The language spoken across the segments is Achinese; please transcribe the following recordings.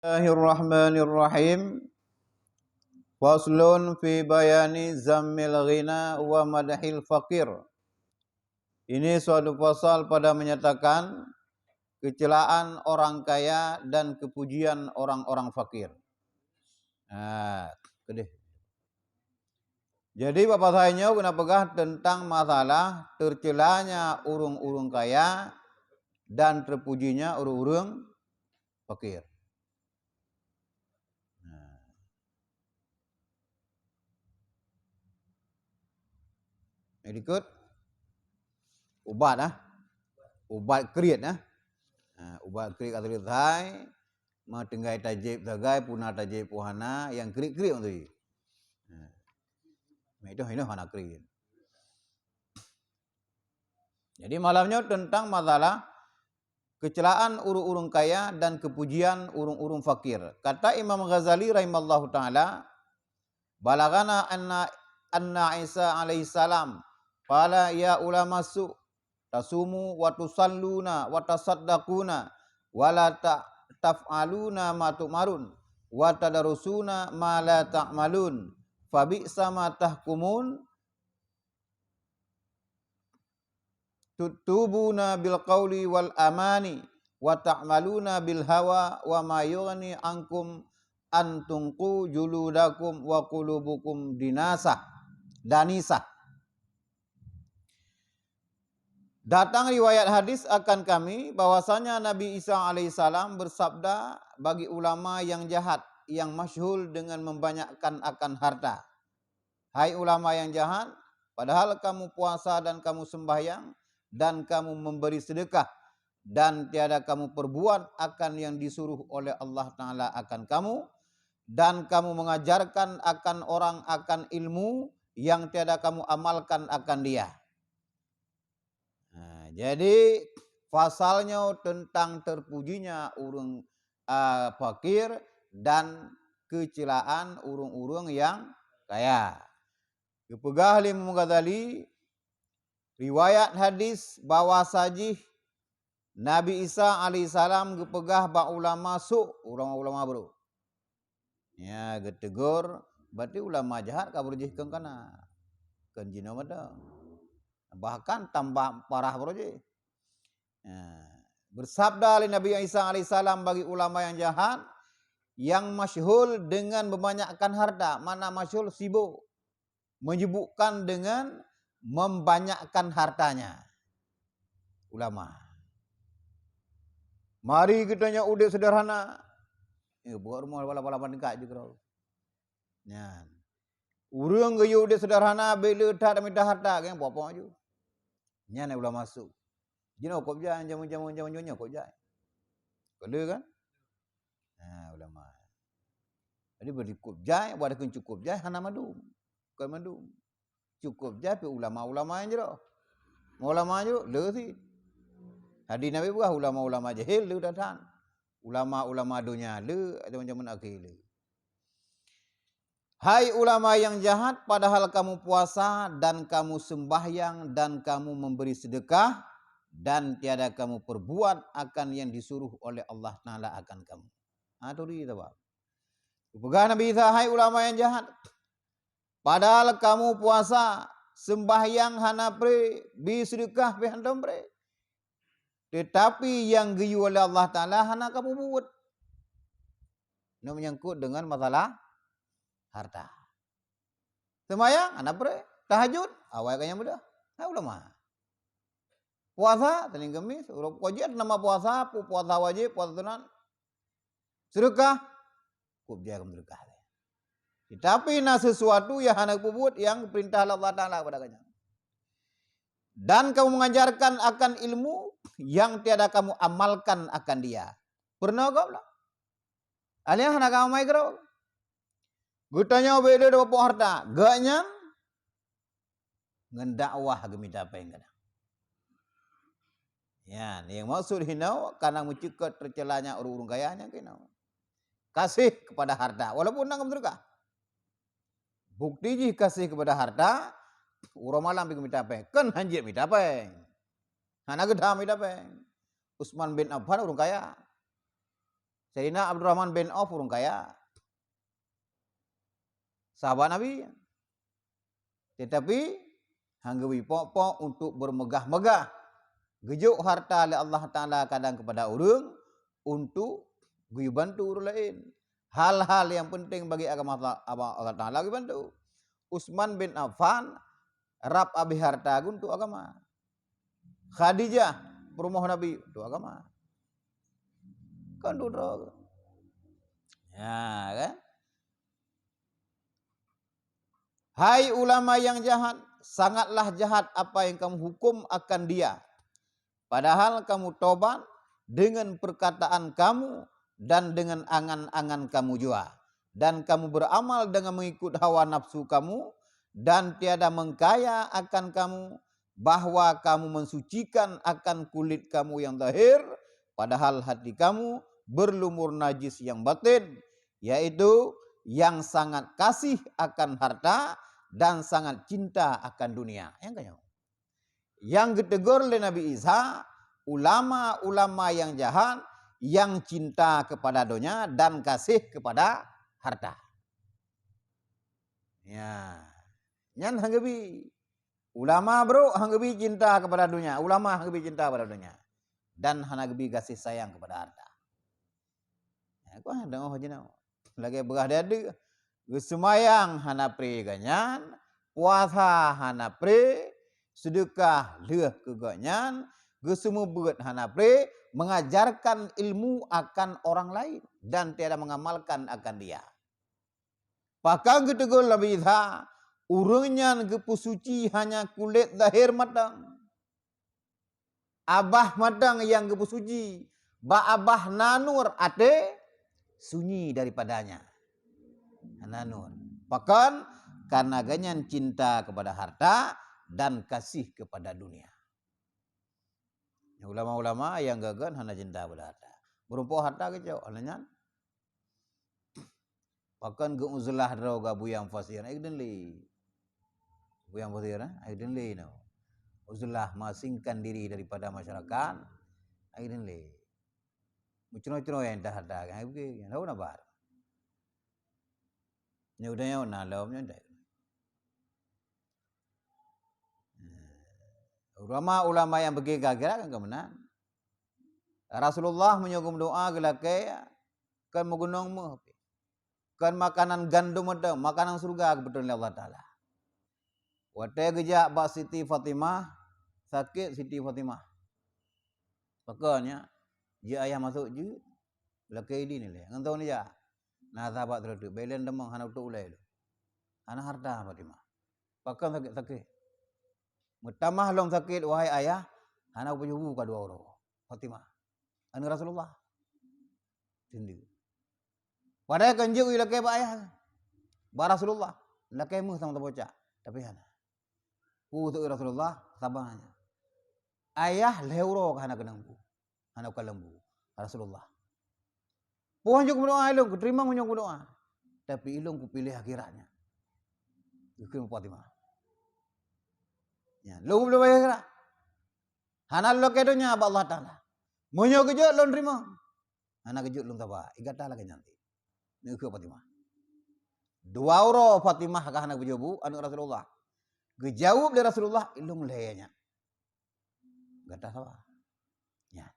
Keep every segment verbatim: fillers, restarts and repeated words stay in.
Bismillahirrahmanirrahim. Faslun fi bayani zammil ghina wa madhil faqir. Ini suatu pasal pada menyatakan kecelaan orang kaya dan kepujian orang-orang fakir. Ha, keudeh. Jadi, bak pasal nyoe geuneuk peugah teuntang masalah teucelanya ureuëng-ureuëng kaya dan teupujinya ureuëng-ureuëng fakir. Nah. Yang dikeue ubat ah. Ubat kriet ah. Ha, ubat kriet ka teuleusai, ma tinggai tajép sagai, puna tajép puhana, nyang kriet-kriet tu. Ha. Meudoh inoe hana kriet. Jadi malam nyoe teuntang masalah keucelaan ureuëng-ureuëng kaya dan keupujian ureuëng-ureuëng fakir. Kata Imam Ghazali rahimallahu taala, "Balagana anna, anna Isa alaihissalam qala, 'Ya ulama su', tasumu wa tusalluna wa tasaddaquna wa la ta-, taf'aluna ma tu'marun wa tadarusuna ma la ta'malun. Fa bi'sa ma tahkumun. Tuktubuna bil qauli wal amani wa ta'maluna bil hawa wa ma yughni ankum an tunqu juludakum wa qulubukum dinasah, danisah.'" Datang riwayat hadis akan kami bahwasanya Nabi Isa alaihissalam bersabda bagi ulama yang jahat, yang masyhur dengan membanyakkan akan harta, "Hai ulama yang jahat, padahal kamu puasa dan kamu sembahyang dan kamu memberi sedekah, dan tiada kamu perbuat akan yang disuruh oleh Allah Taala akan kamu, dan kamu mengajarkan akan orang akan ilmu yang tiada kamu amalkan akan dia." Ha, jadi pasal nyoe teuntang teupujinya ureuëng, a, fakir dan keucelaan ureuëng-ureuëng nyang kaya. Geupeugah lé Imam Ghazali, riwayat hadis bahwasa jih Nabi Isa alaihissalam geupeugah bak ulama su', ulama-ulama brok. Ya, geutegur, berarti ulama jahat ka brok jih keu kana. Keu jinoe mada. Bahkan tambah parah brok jih. Ya. Bersabda lé Nabi Isa alaihissalam bagi ulama yang jahat, yang masyhur dengan membanyakkan harta, mana masyhur sibuk. Menyibukkan dengan membanyakkan hartanya. Ulama. Mari geutanyoe udép seudeurhana. Eh, buat rumoh bala-bala tingkat je keudroe. Nyan. Ureuëng geuyue udép seudeurhana, bèk le that mita harta, geng popok ju. Nyan ulama su'. Jinoe kop jai, jameun-jameun, jameun nyoe kop jai. Keu le kan? Ha, ulama. Jadi, beu cukup jai, buat keu cukup jai, hana mandum. Kon mandum. Cukup jai pih ulama-ulama nyang jroh. Ulama nyang jroh, le sit. Hadis Nabi peugah, ulama-ulama jahil le that-that. Ulama-ulama donya le, zaman-zaman akhé le. Hai ulama yang jahat, padahal kamu puasa dan kamu sembahyang dan kamu memberi sedekah, dan tiada kamu perbuat akan yang disuruh oleh Allah Taala akan kamu. Ha, tu dia sabab. Peugah Nabi Isa, "Hai ulama yang jahat, padahal kamu puasa, sembahyang hana pre, bi sedekah pih hana pre. Tetapi yang geuyue lé Allah Taala hana kamu buet." Nyoe menyangkut dengan masalah harta. Sembahyang hana pre, tahajud awai ka nyang mudah. Hai ulama. Puasa Senin Kemis, ureuëng wajéb nama puasa, pu-, puasa wajéb, puasa sunat. Sedekah, kup jai kamu sedekah. Tetapi na sesuatu yang hana peubuet yang perintah Allah Taala kepada kanya. Dan kamu mengajarkan akan ilmu yang tiada kamu amalkan akan dia. Pernah kau lah? Alih hana kamu mai keudroe. Geutanyoe beda dua pok harta. Gak nyan ngon dakwah geumita péng kadang. Nyan, nyang maksud hinoe kana meuceukat teucelanya ureuëng-ureuëng kaya nyang keunoe. Kasih kepada harta, walaupun na kamu sedekah. Bukti jih kasih kepada harta, uroe malam pih geumita péng. Kan hanjeuet mita péng. Hana geuda mita péng. Utsman bin Affan ureuëng kaya. Saidina Abdurrahman bin Auf ureuëng kaya, sahabat Nabi. Tetapi hana geubri pok-pok untuk bermegah-megah. Geujok harta lé Allah Taala kadang kepada ureuëng untuk geubantu ureuëng laén. Hal-hal yang penting bagi agama Allah, Allah Taala geubantu. Utsman bin Affan rab abéh harta geuh untuk agama. Khadijah, peurumoh Nabi, untuk agama. Kan tu droe. Ya, kan? Hai ulama yang jahat, sangatlah jahat apa yang kamu hukum akan dia. Padahal kamu tobat dengan perkataan kamu dan dengan angan-angan kamu jua. Dan kamu beramal dengan mengikut hawa nafsu kamu, dan tiada mengkaya akan kamu, bahwa kamu mensucikan akan kulit kamu yang zahir, padahal hati kamu berlumur najis yang batin, yaitu yang sangat kasih akan harta dan sangat cinta akan dunia. Nyang keunyoe. Nyang geutegur lé Nabi Isa, ulama-ulama yang jahat, yang cinta kepada donya dan kasih kepada harta. Ya. Nyan hana geubri. Ulama brok hana geubri cinta kepada dunia, ulama hana geubri cinta kepada dunia. Dan hana geubri kasih sayang kepada harta. Ya, kau deungoe jinoe. Lagée beurah dada. Geuseumbayang hana pré gobnyan, puasa hana pré, seudeukah lheueh keu gobnyan, geuseumeubeuet hana pré, mengajarkan ilmu akan orang lain dan tiada mengamalkan akan dia. Pakon geutegur Nabi Isa, ureuëng nyan geupeusuci hanya kulét zahir mantong. Abah mantong nyang geupeusuci, bak abah na nur, até sunyi daripadanya. Na nur. Pakon? Karena gobnyan cinta kepada harta dan kasih kepada dunia. Ulama-ulama nyang geugon hana cinta kepada harta. Meurumpok harta geucok, hana nyan. Pakon geu-uzlah droe geu Abu Yang Fasir, ai geudeun lé. Abu Yang Fasir, eh, ai geudeun lé no. Uzlah, measingkan diri daripada masyarakat, ai geudeun lé. Meucroe-croe nyang taharta kan, ai geudeun lé, tahu na bar. Nyoe udah nyoe na lom nyoe dah. Ulama-ulama nyang beugét kira-kira kan keumeunang. Rasulullah meunyoe geumeudoá geulakée kon meugunong méuh pih. Kon makanan gandom mantong, makanan syeuruga geupeutrön lé Allah Taala. Watée geujak bak Siti Fatimah, sakét Siti Fatimah. Pakon nyan, jeuet ayah masôk jeuet, lakée idin ilée. Ngon soe neujak? Na sahabat teuleuteuek, bék lé deungoe hana utôk ulée lôn. Hana harta Fatimah. Pakon sakét-sakét? Meutamah lom sakét, wahai ayah, hana kupajoh bu ka dua uroe. Fatimah, aneuk Rasulullah. Teuntèe. Padahai kan jeuet lakée bak ayah, bak Rasulullah, lakée méuh sama tabocak, tapi hana. Peue teuk Rasulullah, saba nyan. Ayah lhée uroe ka hana keunong bu, hana kalon bu. Rasulullah, peue nyang kumeudoá ilôn, kuteurimong meunyoe kumeudoá, tapi ilôn kupiléh akhirat nyan. Geukheun Fatimah. Nyan, lôn kupiléh akhirat. Hana lôn lakée donya bak Allah Taala. Meunyoe geujok lôn teurimong. Hana geujok lôn saba, i gata lagée nyan cit. Neukheun Fatimah. Dua uroe Fatimah ka hana geupajoh bu, aneuk Rasulullah. Geujaweueb lé Rasulullah, ilôn lhée nyan. Gata saba. Nyan.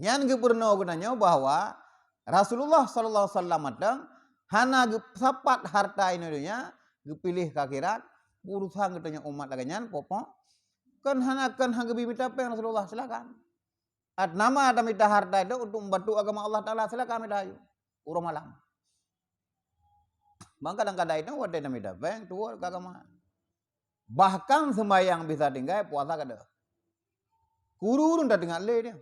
Nyan geupeurunoe geutanyoe bahwa Rasulullah sallallahu alaihi wasallam mantong hana geusapat harta inoe donya, geupiléh keu akhirat, urosan geutanyoe umat lagée nyan, pokok kon hana, kon hana geubri mita péng Rasulullah, silakan. At nama tamita harta itu untuk membantu agama Allah Taala, silakan mita ayue. Uroe malam. Maka kadang-kadang itu watée tamita péng, tuwoe keu agama. Bahkan seumayang bisa tinggai, puasa kada. Kureueng tateungat lé dia.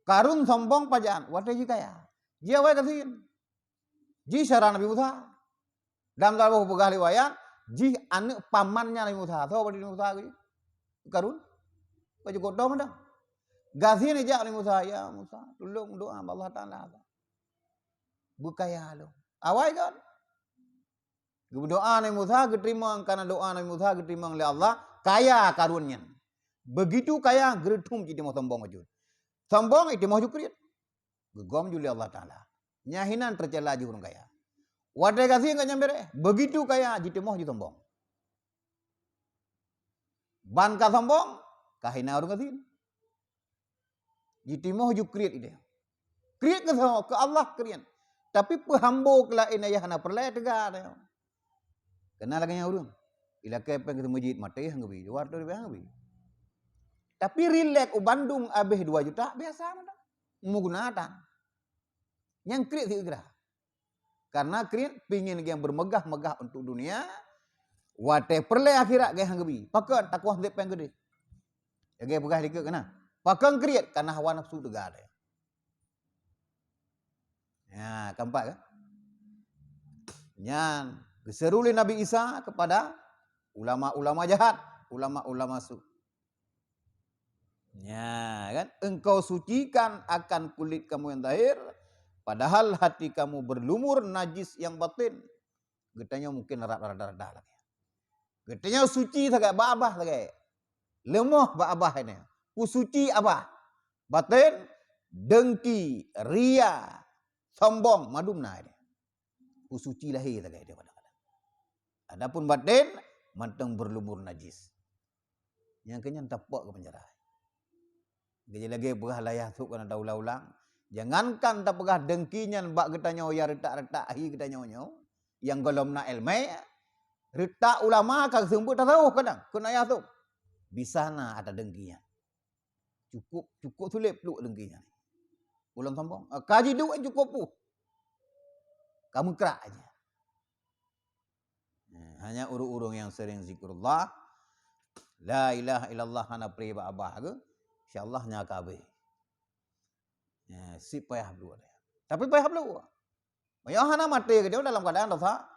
Karun sombong pajan, watée jih kaya. Jih awai gasien. Jih syedara Nabi Musa. Dalam saboh peugah riwayat, jih aneuk pamannya Nabi Musa. Soe Nabi Musa geujih? Karun. Ka jeuet keu tom dah. Gasien ijak Nabi Musa, "Ya Musa, tulông doá bak Allah Taala." Beukaya lom. Awai kan? Geumeudoá Nabi Musa, geuteurimong, karena doá Nabi Musa geuteurimong lé Allah, kaya Karun nyan. Begitu kaya, geureuthom cit teuma sombong bacut. Sombong, jitimoh ju kriet. Geugom ju lé Allah Taala. Nyan hinan teucela jih ureuëng kaya. Watée gasien ka nyan beureh, begitu kaya jitimoh ju sombong. Ban ka sombong, ka hina ureuëng gasien. Jitimoh ju kriet ideh. Kriet keu soe? Keu Allah kriet. Tapi peuhambo keu laén ayah na peureulée teuga teuh. Keunan lagée nyan ureuëng. Ilakée péng keu meuseujid maté han geubi, luar tu han geubi. Tapi rilek u Bandung abéh dua juta biasa mantong. Meuguna tan. Nyang kriet sigra. Karena kriet pingin geng bermegah-megah untuk dunia, watée peureulée akhirat geng han geubi. Pakon? Takuah sép péng geudeh. Lagée peugah likot keunan. Pakon kriet? Karena hawa nafsu teuga teuh. Ya, keempat kan? Nyan geuseru lé Nabi Isa kepada ulama-ulama jahat, ulama-ulama su. Ya kan? Engkau sucikan akan kulit kamu yang zahir, padahal hati kamu berlumur najis yang batin. Geutanyoe mungkin rab rada-rada lagée. Geutanyoe suci sagai bak babah sagai. Leumoh bak babah ini. Kusuci babah. Batin, dengki, ria, sombong, madum na ini. Kusuci lahé sagai dia kadang-kadang. Adapun batin, mantong berlumur najis. Nyang keu nyan tapok keu penjara. Jadi lagée peugah layah sôk kana taulang-ulang, jangankan tapeugah dengki nyan bak geutanyoe ya reutak-reutak hi geutanyoe nyoe, nyang gohlom na iéleumé, reutak ulama ka seumeubeuet tasawuf kadang keu layah sôk. Bisa na ata dengki nyan. Cukup, cukup sulet pluek dengki nyan. Ulôn sombong. Ah, ka jiduek cukup puh. Ka meukrak aja. Eh, hanya ureuëng-ureuëng nyang sering zikrullah, la ilaha illallah hana pri bak babah geuh, insyaallah nyan ka habéh. Eh, si payah beudua. Tapi payah beudua. Meunyoe hana maté geutanyoe dalam keadaan dosa,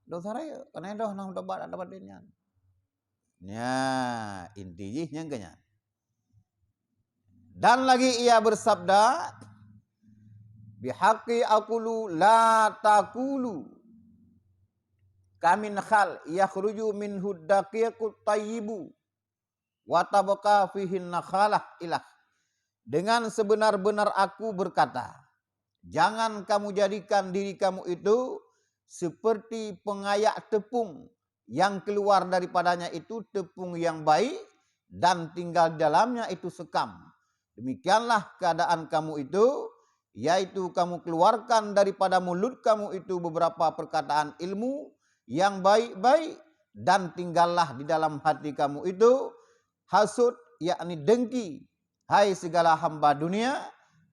dosa rayeuk. Karena doh na tobat ada batin nyan. Nya, inti jih nyang keu nyan. Dan lagi ia bersabda, "Bihaqqi aqulu la taqulu kamin khal yakhruju minhu daqiqut thayyibu wa tabqa fihin nakhalah ilah." Dengan sebenar-benar aku berkata, jangan kamu jadikan diri kamu itu seperti pengayak tepung yang keluar daripadanya itu tepung yang baik dan tinggal di dalamnya itu sekam. Demikianlah keadaan kamu itu, yaitu kamu keluarkan daripada mulut kamu itu beberapa perkataan ilmu yang baik-baik, dan tinggallah di dalam hati kamu itu hasut, yakni dengki. Hai segala hamba dunia,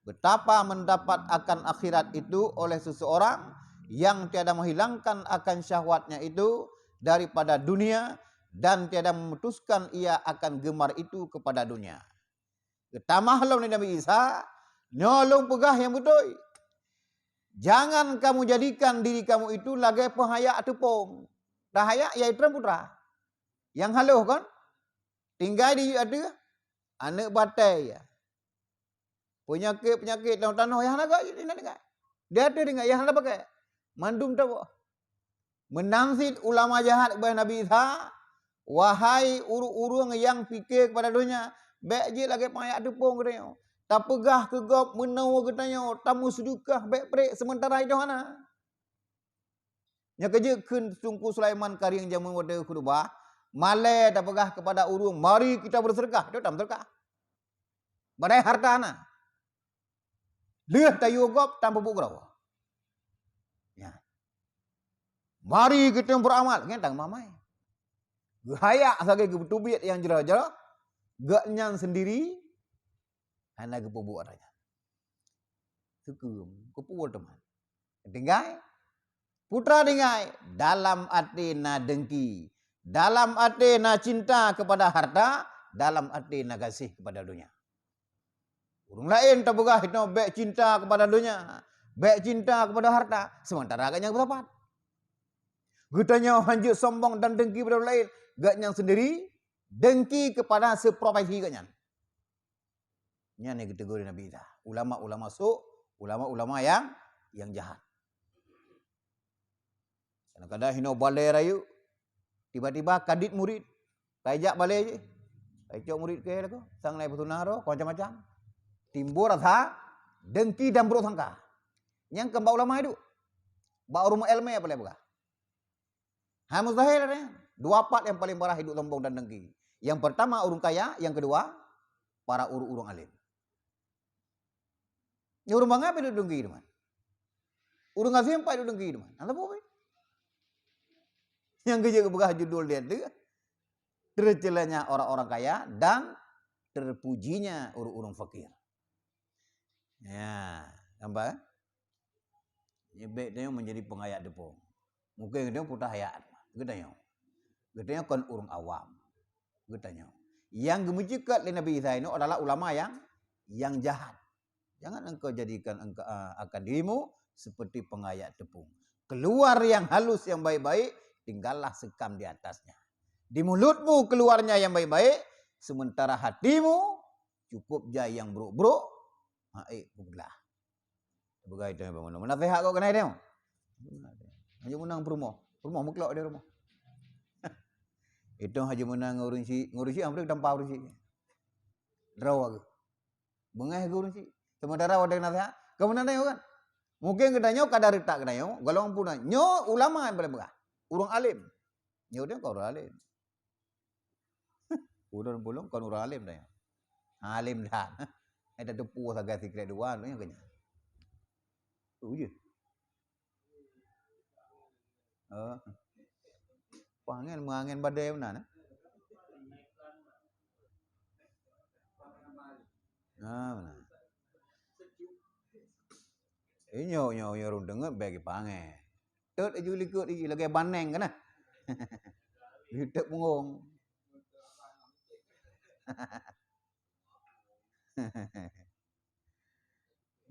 betapa mendapat akan akhirat itu oleh seseorang yang tiada menghilangkan akan syahwatnya itu daripada dunia dan tiada memutuskan ia akan gemar itu kepada dunia. Geutamah lom lé Nabi Isa, nyoe lôn peugah nyang beutôi. Jangan kamu jadikan diri kamu itu lagée peuhayak teupông. Tahayak ya itrang putra. Nyang haloh kan? Tinggai di ateueh, aneuëk batée ya. Peunyakét-peunyakét lam tanoh nyang hana gak ingat-ingat. Di ateueh ingat nyang hana pakai. Mandum taboh. Meunan cit ulama jahat ubak Nabi Isa, wahai ureuëng-ureuëng nyang pike kepada donya, bék jeuet lagée peuhayak teupông geutanyoe. Tapeugah keu gob meunoe geutanyoe, tameuseudeukah bék prek seumeuntara idoh hana. Nyang keujeuet kheun Teungku Sulaiman Karim jameun watée khutubah, malée tapeugah kepada ureuëng, mari kita bersedekah, itu tam sedekah. Badai harta na. Lheueh tayue gob tan peubuet keudroe. Ya. Mari kita beramal, nyan tan mamai. Geuhayak sagai geupeutubiet nyang jroh-jroh, gobnyan sendiri hana geupeubuet ata nyan. Seukeum, keupeue teuma. Tinggai, putra tinggai, dalam até na dengki, dalam até na cinta kepada harta, dalam até na gaséh kepada donya. Ureuëng laén tapeugah hinoe bék cinta kepada donya, bék cinta kepada harta, sementara gobnyan geusapat. Geutanyoe hanjeuet sombong dan dengki kepada ureuëng laén, gobnyan sendiri dengki kepada seprofesi gobnyan. Nyan nyang geutegur Nabi Isa. Ulama-ulama sôk, ulama-ulama nyang nyang jahat. Kadang-kadang hinoe balée rayeuk, tiba-tiba kadit murit, kai jak balée jih. Kai cok murit keu lakoe, sang lai peutunah roh, macam-macam. Timbul rasa dengki dan buruk sangka. Nyang keu bak ulama hidup. Bak ureuëng ilmu apa boleh peugah. Hai mustahil ada. Dua pat yang paling parah hidup sombong dan dengki. Yang pertama ureuëng kaya, yang kedua para ureuëng-ureuëng alim. Ni ureuëng bangai pada dengki teman. Ureuëng alim pada dengki teman. Ada apa? Yang kerja kepeugah judul dia tu, tercelanya orang-orang kaya dan terpujinya ureuëng-ureuëng fakir. Ya, nampak? Nyebek tanyoe menjadi pengayat tepung. Mungkin geutanyoe putah ayat. Geutanyoe. Geutanyoe kon ureuëng awam. Geutanyoe. Yang geumeuceukat lé Nabi Isa inoe adalah ulama yang yang jahat. Jangan engkau jadikan engkau, ah, akan dirimu seperti pengayat tepung. Keluar yang halus yang baik-baik, tinggallah sekam di atasnya. Di mulutmu keluarnya yang baik-baik, sementara hatimu cukup jai yang buruk-buruk, hai peugah. Peugah itu yang bangun. Menasihat kau kenai dia. Hanya menang perumoh. Perumoh muklok dia rumah. Itu hanya menang ngurusi, ngurusi hampir tanpa ngurusi. Draw aku. Bengah guru cik. Sementara ada nasihat, kebenaran kan? Mungkin geutanyoe kada reutak geutanyoe, golongan puna. Nyoe ulama yang paling peugah. Ureuëng alim. Nyoe dia kon ureuëng alim. Ureuëng pulung kon ureuëng alim dah. Alim dah. Ada tepu sagai sikret dua tu yang kena. Tu je. Oh. Pangen, meungangen badai meunan, eh? Ah, meunan. Inyo, inyo, inyo ureuëng deungon bagi pangen. Tot aju likot iji lagée baneng kana. Litek punggong.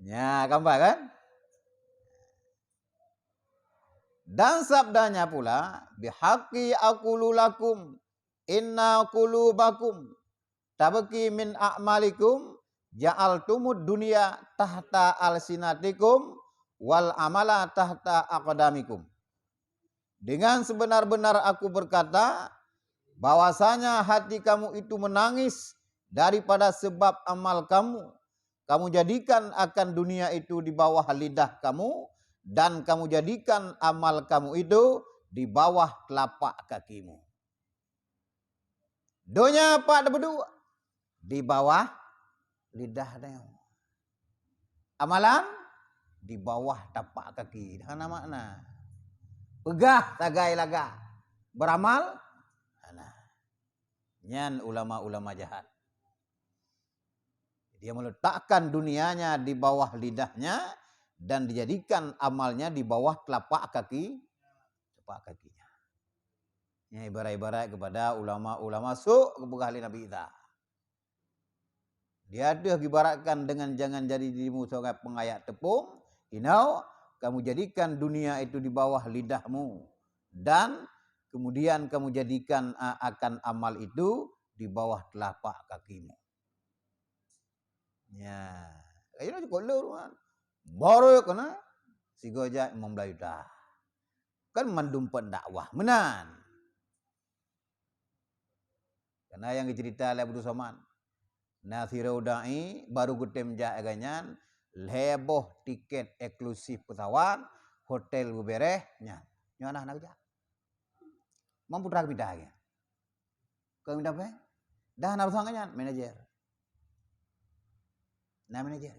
Nya, gambar kan? Dan sabdanya pula, "Bihaqqi aqulu lakum, inna qulubakum tabki min a'malikum, ja'altumud dunya tahta alsinatikum, wal amala tahta aqdamikum." Dengan sebenar-benar aku berkata, bahwasanya hati kamu itu menangis daripada sebab amal kamu. Kamu jadikan akan dunia itu di bawah lidah kamu, dan kamu jadikan amal kamu itu di bawah telapak kakimu. Donya pat dipeuduek di bawah lidah tanyoe. Amalan di bawah tapak kaki. Hana makna. Peugah sagai lagak. Beramal? Hana. Nyan ulama-ulama jahat. Dia meletakkan dunianya di bawah lidahnya dan dijadikan amalnya di bawah telapak kaki, telapak kakinya. Nya ibarat-ibarat kepada ulama-ulama suk geupeugah lé Nabi Isa. Di ateueh geuibaratkan dengan jangan jadi dirimu sebagai pengayat tepung, inoe kamu jadikan dunia itu di bawah lidahmu dan kemudian kamu jadikan, a, akan amal itu di bawah telapak kakimu. Nya. Ayeuna cukôp lé ureuëng. Baru kena sigoe jak Imam Beulayu dah. Kan mandum pendakwah meunan. Karena yang cerita lé Abdul Somad. Na sidroe dai baru geutem jak lagée nyan, lhée boh tiket eksklusif pesawat, hotel beuberéh nyan. Nyoe hana geujak. Mampu terak pindah lagée. Keu minta péng? Dah na urusan nyan, manajer. Na manajer.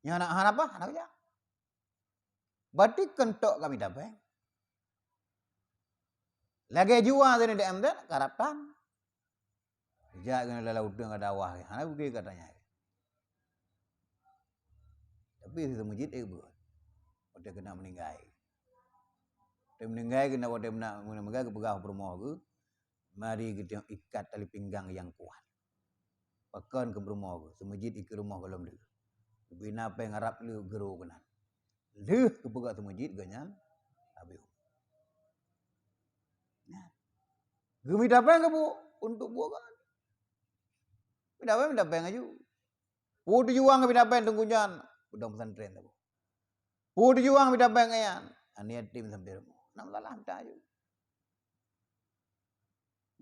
Nyoe hana, hana apa? Hana geujak. Berarti keuneuk ka minta péng. Lagée jua tadi di M Z, karab tan. Jak keuneuk lalai uteueng ka dakwah, hana bukée katanya. Tapi si Mujid, eh, buet. Watée keuneuk meuninggai. Watée meuninggai, keuneuk watée meunan, meuninggai geupeugah peurumoh geuh, mari geutanyoe ikat tali pinggang nyang kuat. Pakon keu peurumoh geuh, si Mujid ikeu rumoh gohlom lheueh. Geubina péng rab lheueh geuro keunan. Lheueh geupeugah si Mujid geuh nyan, habéh. Nyan. Geumita péng keu bu, untuk buet kan. Mita péng, mita péng aju. Peue tujuan keu mita péng teungku nyan? Udang pesantren saboh. Peue tujuan keu mita péng nyan? Aneuk yatim sampai rumoh. Nam salah mita aju.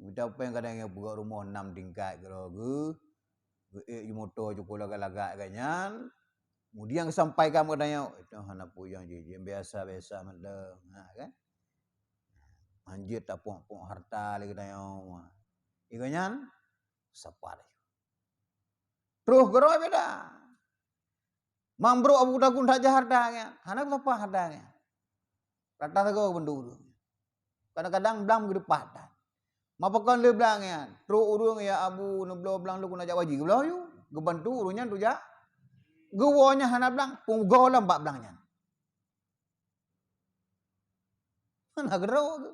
Mita péng kadang nyang peugah rumoh nam tingkat keudroe geuh. Geuék ju moto ju lagak-lagak geuh nyan. Kemudian geusampaikan keu tanyoe, "Itu hana peue nyang jijak, biasa-biasa mantong." Ha, kan? Hanjeuet tapok-pok harta lé geutanyoe. Geuh nyan, sapat laju. Troh keudroe beda. Mambrok Abu Tagun that jak harta nyan. Hana sapat harta nyan. Rata sagoe geubeuet ureuëng. Kadang-kadang blang geuteupat that. Mapakon lé blang nyan. Trok ureuëng, "Ya Abu, neubloe blang lôn keuneuk jak haji." Geubloe yue. Geubantu ureuëng nyan tu jak. Geuwoe nyan hana blang, peugoe lom bak blang nyan. Hana keudroe.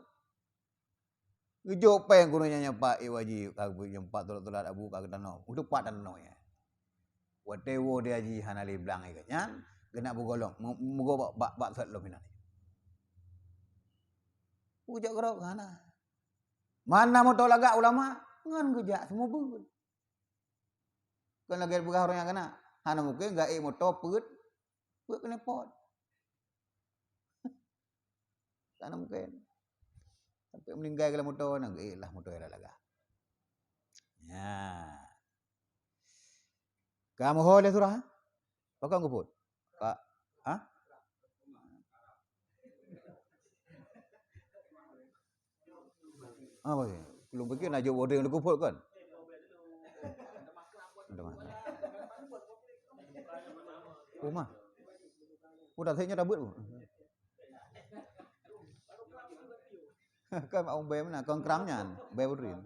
Geujok péng keunoe nyan, "Pak, eh, haji, ka geupeujeuet pat teulat-teulat Abu, ka geutanoh." Geuteupat tanoh nyan. Watée woe di haji hana lé blang ikat nyan, geunak beugolong, me-, meugoe bak, bak, bak sot lom inan. Geujak keudroe hana. Mana moto lagak ulama? Ngon geujak seumeubeuet. Kon lagée peugah ureuëng nyang kana, hana mungken geuék moto peuet, peuet keuneuk pot. Hana mungken. Sampai meuninggai geulam moto, na geuék lah moto nyang lagak. Ya. Ka meuho lé surah? Pakon geupot? Pak, ha? Ah, bagi. Lôn pikir na jok bodeng leuku phot kan? Ada mah. Oh, mah. Udah saya nyata buat. Kan mak umbai mana? Kong kram nyan, bai bodeng.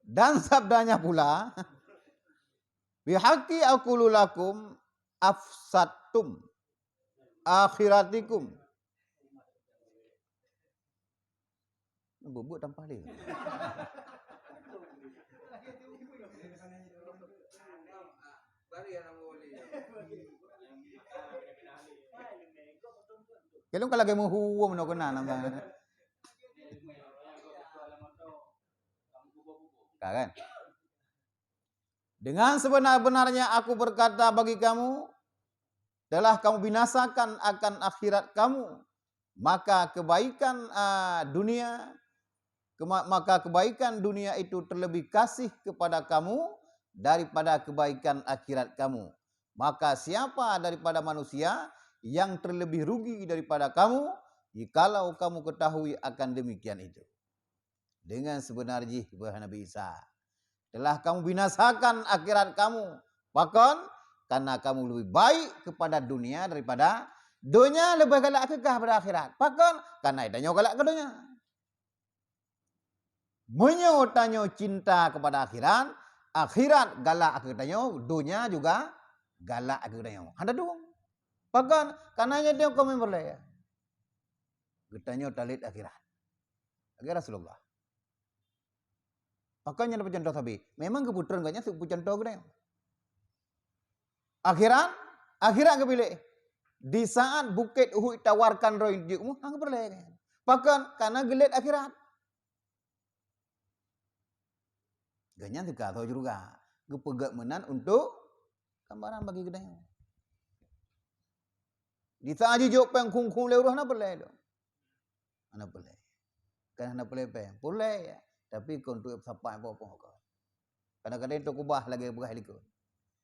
Dan sabdanya pula, "Bihaqqi aqulu lakum afsadtum akhiratikum." Buet-buet tampah lé. Kalau kalau lagi meuhu meunoe keunan nang. Ka kan? "Dengan sebenar-benarnya aku berkata bagi kamu, telah kamu binasakan akan akhirat kamu, maka kebaikan, ah, dunia, kema-, maka kebaikan dunia itu terlebih kasih kepada kamu daripada kebaikan akhirat kamu. Maka siapa daripada manusia yang terlebih rugi daripada kamu, jikalau kamu ketahui akan demikian itu?" Dengan sebenar jih, beuh Nabi Isa, "Telah kamu binasakan akhirat kamu." Pakon? Karena kamu lebih baik kepada dunia daripada donya, lebih galak keu kah pada akhirat. Pakon? Karena tanyoe galak keu donya. Meunyoe tanyoe cinta kepada akhirat, akhirat galak keu tanyoe, donya juga galak keu tanyoe. Hana dong. Pakon? Karena nyan tanyoe keumeung peureulée. Geutanyoe talét akhirat. Lagée Rasulullah. Pakon nyan peucontoh sabe? Memang geupeutrön gobnyan seubeut peucontoh geutanyoe. Akhirat, akhirat geupiléh. Di saat Bukét Uhud tawarkan droe jeuet mu, hana geupeureulée. Pakon? Karena geulét akhirat. Gobnyan teuka atau syeuruga. Geupeugét meunan untuk gambaran bagi geutanyoe. Di saat jijok péng khung-khung lé uroe hana peureulée lom. Hana peureulée. Kan hana peureulée péng. Peureulée, ya. Tapi kon untuk sapai po-po kon. Kadang-kadang itu kubah lagée peugah likot.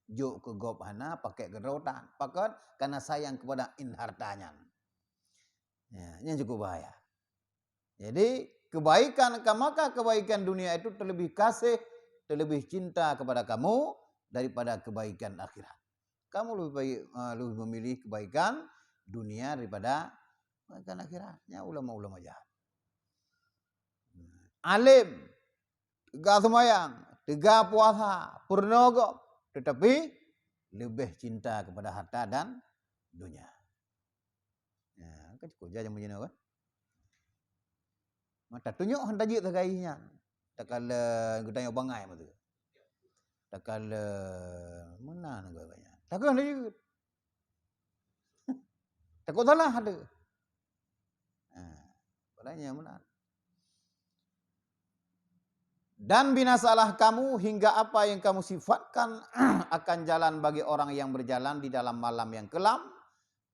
Jok keu gob hana, pakai keu droe tan. Pakon? Karena sayang kepada in harta nyan. Ya, nyan cukup bahaya. Jadi, kebaikan, maka kebaikan dunia itu terlebih kasih, terlebih cinta kepada kamu daripada kebaikan akhirat. Kamu lebih baik, eh, lebih memilih kebaikan dunia daripada kebaikan akhirat. Nyan ulama-ulama jahat. Alim, teuga seumayang, teuga puasa, peurunoe gob, tetapi lebih cinta kepada harta dan dunia. Ya, kan cukup jah nyang meujinoe kan? Mata tunyok hana jeuet sagai nyan. Takala geutanyoe bangai mata. Takala meunan geutanyoe. Takala hana jeuet. Takut salah ada. Ha, padahal nyan meunan. Dan binasalah kamu hingga apa yang kamu sifatkan akan jalan bagi orang yang berjalan di dalam malam yang kelam,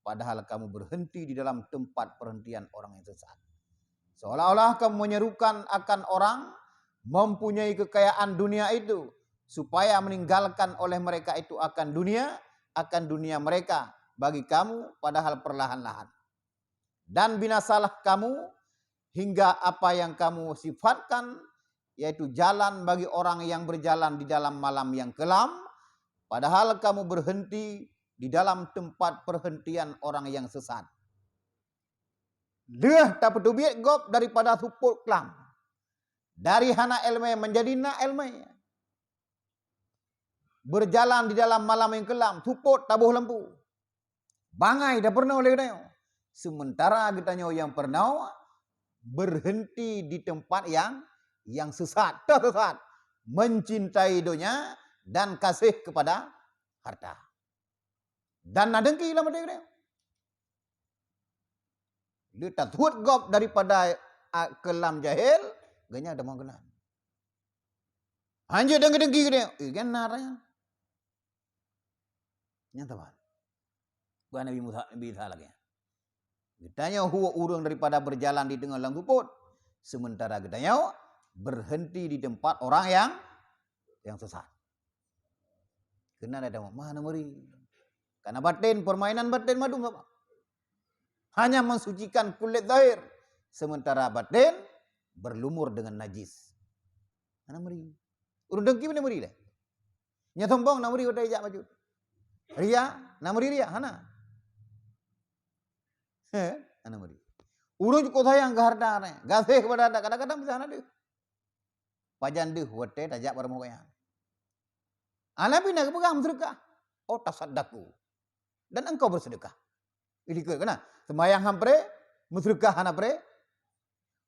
padahal kamu berhenti di dalam tempat perhentian orang yang sesat. Seolah-olah kamu menyerukan akan orang mempunyai kekayaan dunia itu, supaya meninggalkan oleh mereka itu akan dunia, akan dunia mereka bagi kamu, padahal perlahan-lahan. Dan binasalah kamu hingga apa yang kamu sifatkan, yaitu jalan bagi orang yang berjalan di dalam malam yang kelam, padahal kamu berhenti di dalam tempat perhentian orang yang sesat. Lheueh tapeutubiet gob daripada supot klam, dari hana éleumé menjadi na éleumé. Berjalan di dalam malam yang kelam, supot taboh lampu. Bangai tapeurunoe lé geutanyoe. Sementara geutanyoe nyang peurunoe berhenti di tempat yang, yang sesat, tersesat, mencintai donya dan kasih kepada harta. Dan na dengki lam até geutanyoe. Lé tatuet gob daripada, a, keulam jahil, geutanyoe tamong keunan. Hanjeuet dengki-dengki geutanyoe, eh, kan na raya. Nyang teuma. Bukan Nabi Musa, Nabi Isa lagée nyan. Geutanyoe huwa ureuëng daripada berjalan di teungoh lam supot, sementara geutanyoe berhenti di tempat orang yang, yang sesat. Keunan ada mah na meuri. Karena batin, permainan batin mandum sama. Hanya mensucikan kulit zahir, sementara batin berlumur dengan najis. Hana meuri. Ureuëng dengki mana meuri lé? Nya sombong na meuri watée jak bacut. Ria, na meuri ria, hana. He, hana meuri. Ureuëng cukup sayang ke harta ni, gaséh kepada harta, kadang-kadang bisa hana deuh. Pajan deuh watée tajak bak rumoh gobnyan. Ala bina geupeugah meuseudeukah. Oh, tasaddaku. Dan engkau bersedekah. Ilikot kana, sembahyang han pré, meuseudeukah hana pré,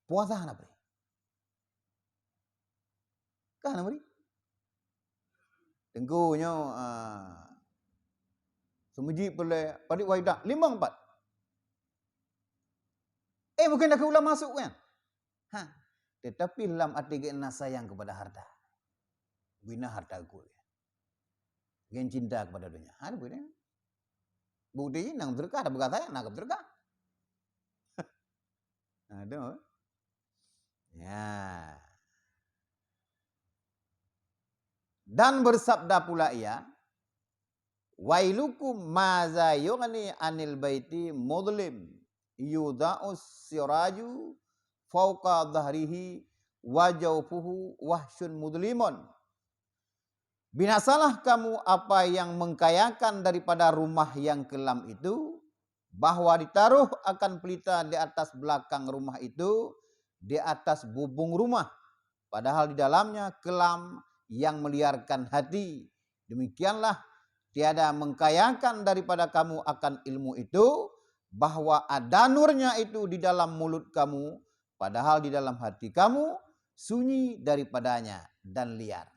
puasa hana pré. Ka hana meuri. Teungku nyoe, ah, seumeuji peureulée padit waidah limong pat. Eh, bukan dah ke ulama masuk kan? Ha. Tetapi lam até geuh na sayang kepada harta. Bina harta geuh. Gen cinta kepada dunia. Ha, betul. Bukti nang meuseudeukah, dah peugah sayang, na ka meuseudeukah. Ha, tu. Ya. Dan bersabda pula ia, "Wailukum maza yughni anil baiti mudlim, yudha'us siraju fauqa dhahrihi wa jawfuhu wahsyun mudlimun." Binasalah kamu apa yang mengkayakan daripada rumah yang kelam itu, bahwa ditaruh akan pelita di atas belakang rumah itu, di atas bubung rumah, padahal di dalamnya kelam yang meliarkan hati. Demikianlah tiada mengkayakan daripada kamu akan ilmu itu, bahwa ada nurnya itu di dalam mulut kamu, padahal di dalam hati kamu sunyi daripadanya dan liar.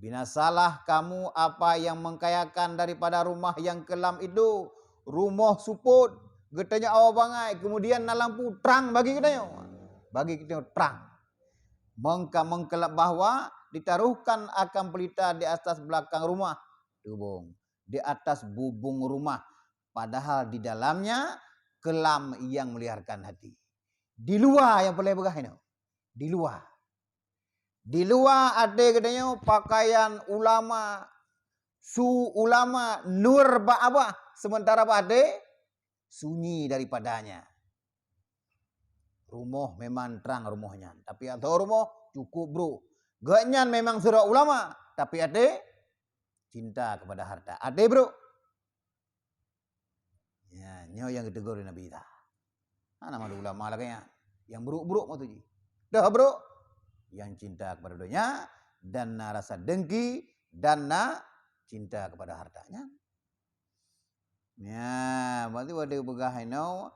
Binasalah kamu apa yang mengkayakan daripada rumah yang kelam itu, rumoh supot, geutanyoe awai bangai, kemudian na lampu trang bagi geutanyoe. Bagi geutanyoe trang. Mengka-, mengkelap bahwa ditaruhkan akan pelita di atas belakang rumah, tubong, di atas bubung rumah, padahal di dalamnya kelam yang meliarkan hati. Di luwa nyang peureulée peugah inoe. Di luwa. Di luwa até geutanyoe pakaian ulama, su ulama, nur bak abah, sementara bak até sunyi daripadanya. Rumoh memang trang rumoh nyan, tapi atau rumoh cukup brok. Gobnyan memang sidroe ulama, tapi até cinta kepada harta. Até brok. Ya, nyoe nyang geutegur lé Nabi Isa. Hana mandum ulama lagée nyan. Nyang brok-brok maksud jih. Dah brok, nyang cinta kepada dunia dan na rasa dengki dan na cinta kepada harta nyan. Ya, berarti pada peugah inoe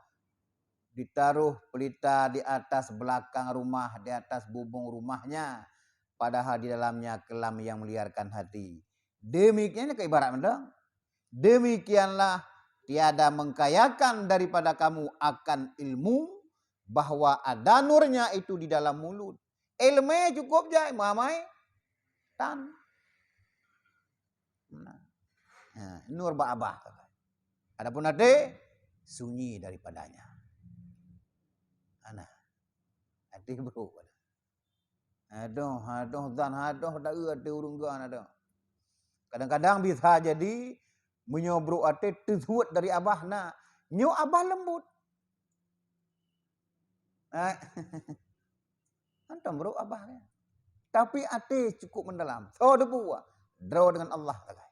ditaruh pelita di atas belakang rumah, di atas bubung rumahnya, padahal di dalamnya kelam yang meliarkan hati. Demikian ke ibarat mantong. Demikianlah tiada mengkayakan daripada kamu akan ilmu bahwa ada nurnya itu di dalam mulut. Ilmu cukup jai mamai tan. Nah. Ha, nur bak abah. Adapun até sunyi daripadanya. Ana. Até brok. Adoh, adoh zan, adoh taeu até ureuëng geuh adoh. Kadang-kadang bisa jadi meunyoe brok até teusuet dari abah na. Nyoe abah lembut. Eh, hantom brok abah nyan. Tapi até cukup mendalam. Soe teupeue? Droe dengan Allah sagai.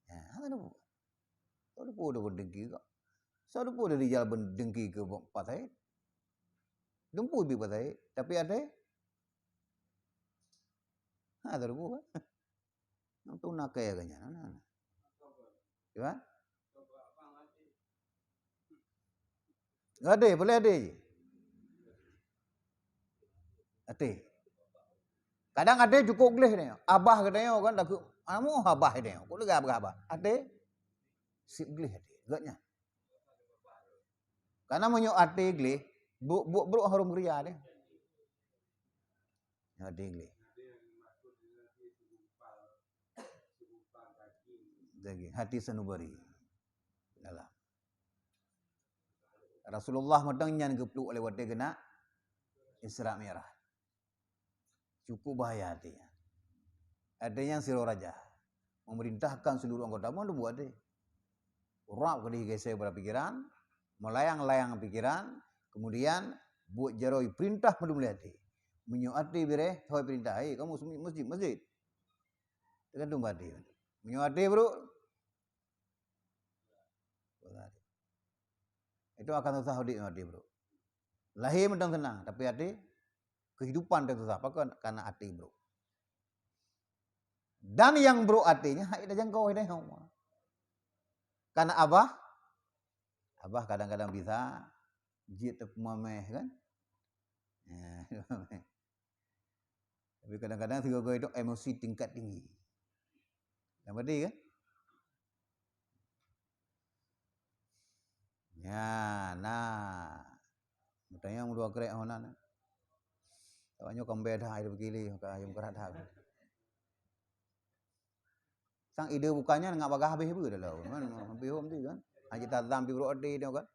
Ya, hana teupeue. Soe teupeue dia beudengki keu? Soe teupeue dia rijal beudengki keu Pak Said? Dumpeue bi Pak Said, tapi até? Ha, teupeue kan? Nyang tuna kaya ganya, na, na. Iya? Até, boleh até. Até. Kadang até cukup gleh ni. Abah kata nyoe kan takut. Amu abah kata nyoe. Kok lega abah. Até. Sip gleh até. Gak nyan. Karena meunyoe até gleh, bu-, bu-, brok harum geria deh. Até gleh. Lagi hati sanubari. Dalam. Rasulullah mantong nyan geupluek lé watée keunak Isra Mi'raj. Cukup bahaya até nyan. Até nyan sidroe raja. Memerintahkan seluruh anggota, mau buat deh. Rab keudeh geser pada pikiran, melayang-layang pikiran, kemudian buet jaroe perintah meudum lé até. Meunyoe até bireh, thoi perintah, "Hei, kamu semi-, masjid, masjid." Tergantung pada até. Meunyoe até brok, itu akan susah udép até brok. Lahé mantong seunang, tapi até kehidupan teuh susah. Pakon? Karena até brok. Dan nyang brok até nyan hana tajangkau hidayah Allah. Karena abah, abah kadang-kadang bisa jeuet teupeumameh kan. Ya, tapi kadang-kadang sigoe-goe itu emosi tingkat tinggi. Yang penting kan? Ya, nah. Mutanya mudua krek hona na. Awaknyoe kambé dah air begili, ka ayam kerat dah. Sang ide bukannya ngak bagah habéh beu dalam kan. Habéh hom tu kan. Haji tazam pi brok ade dia kan.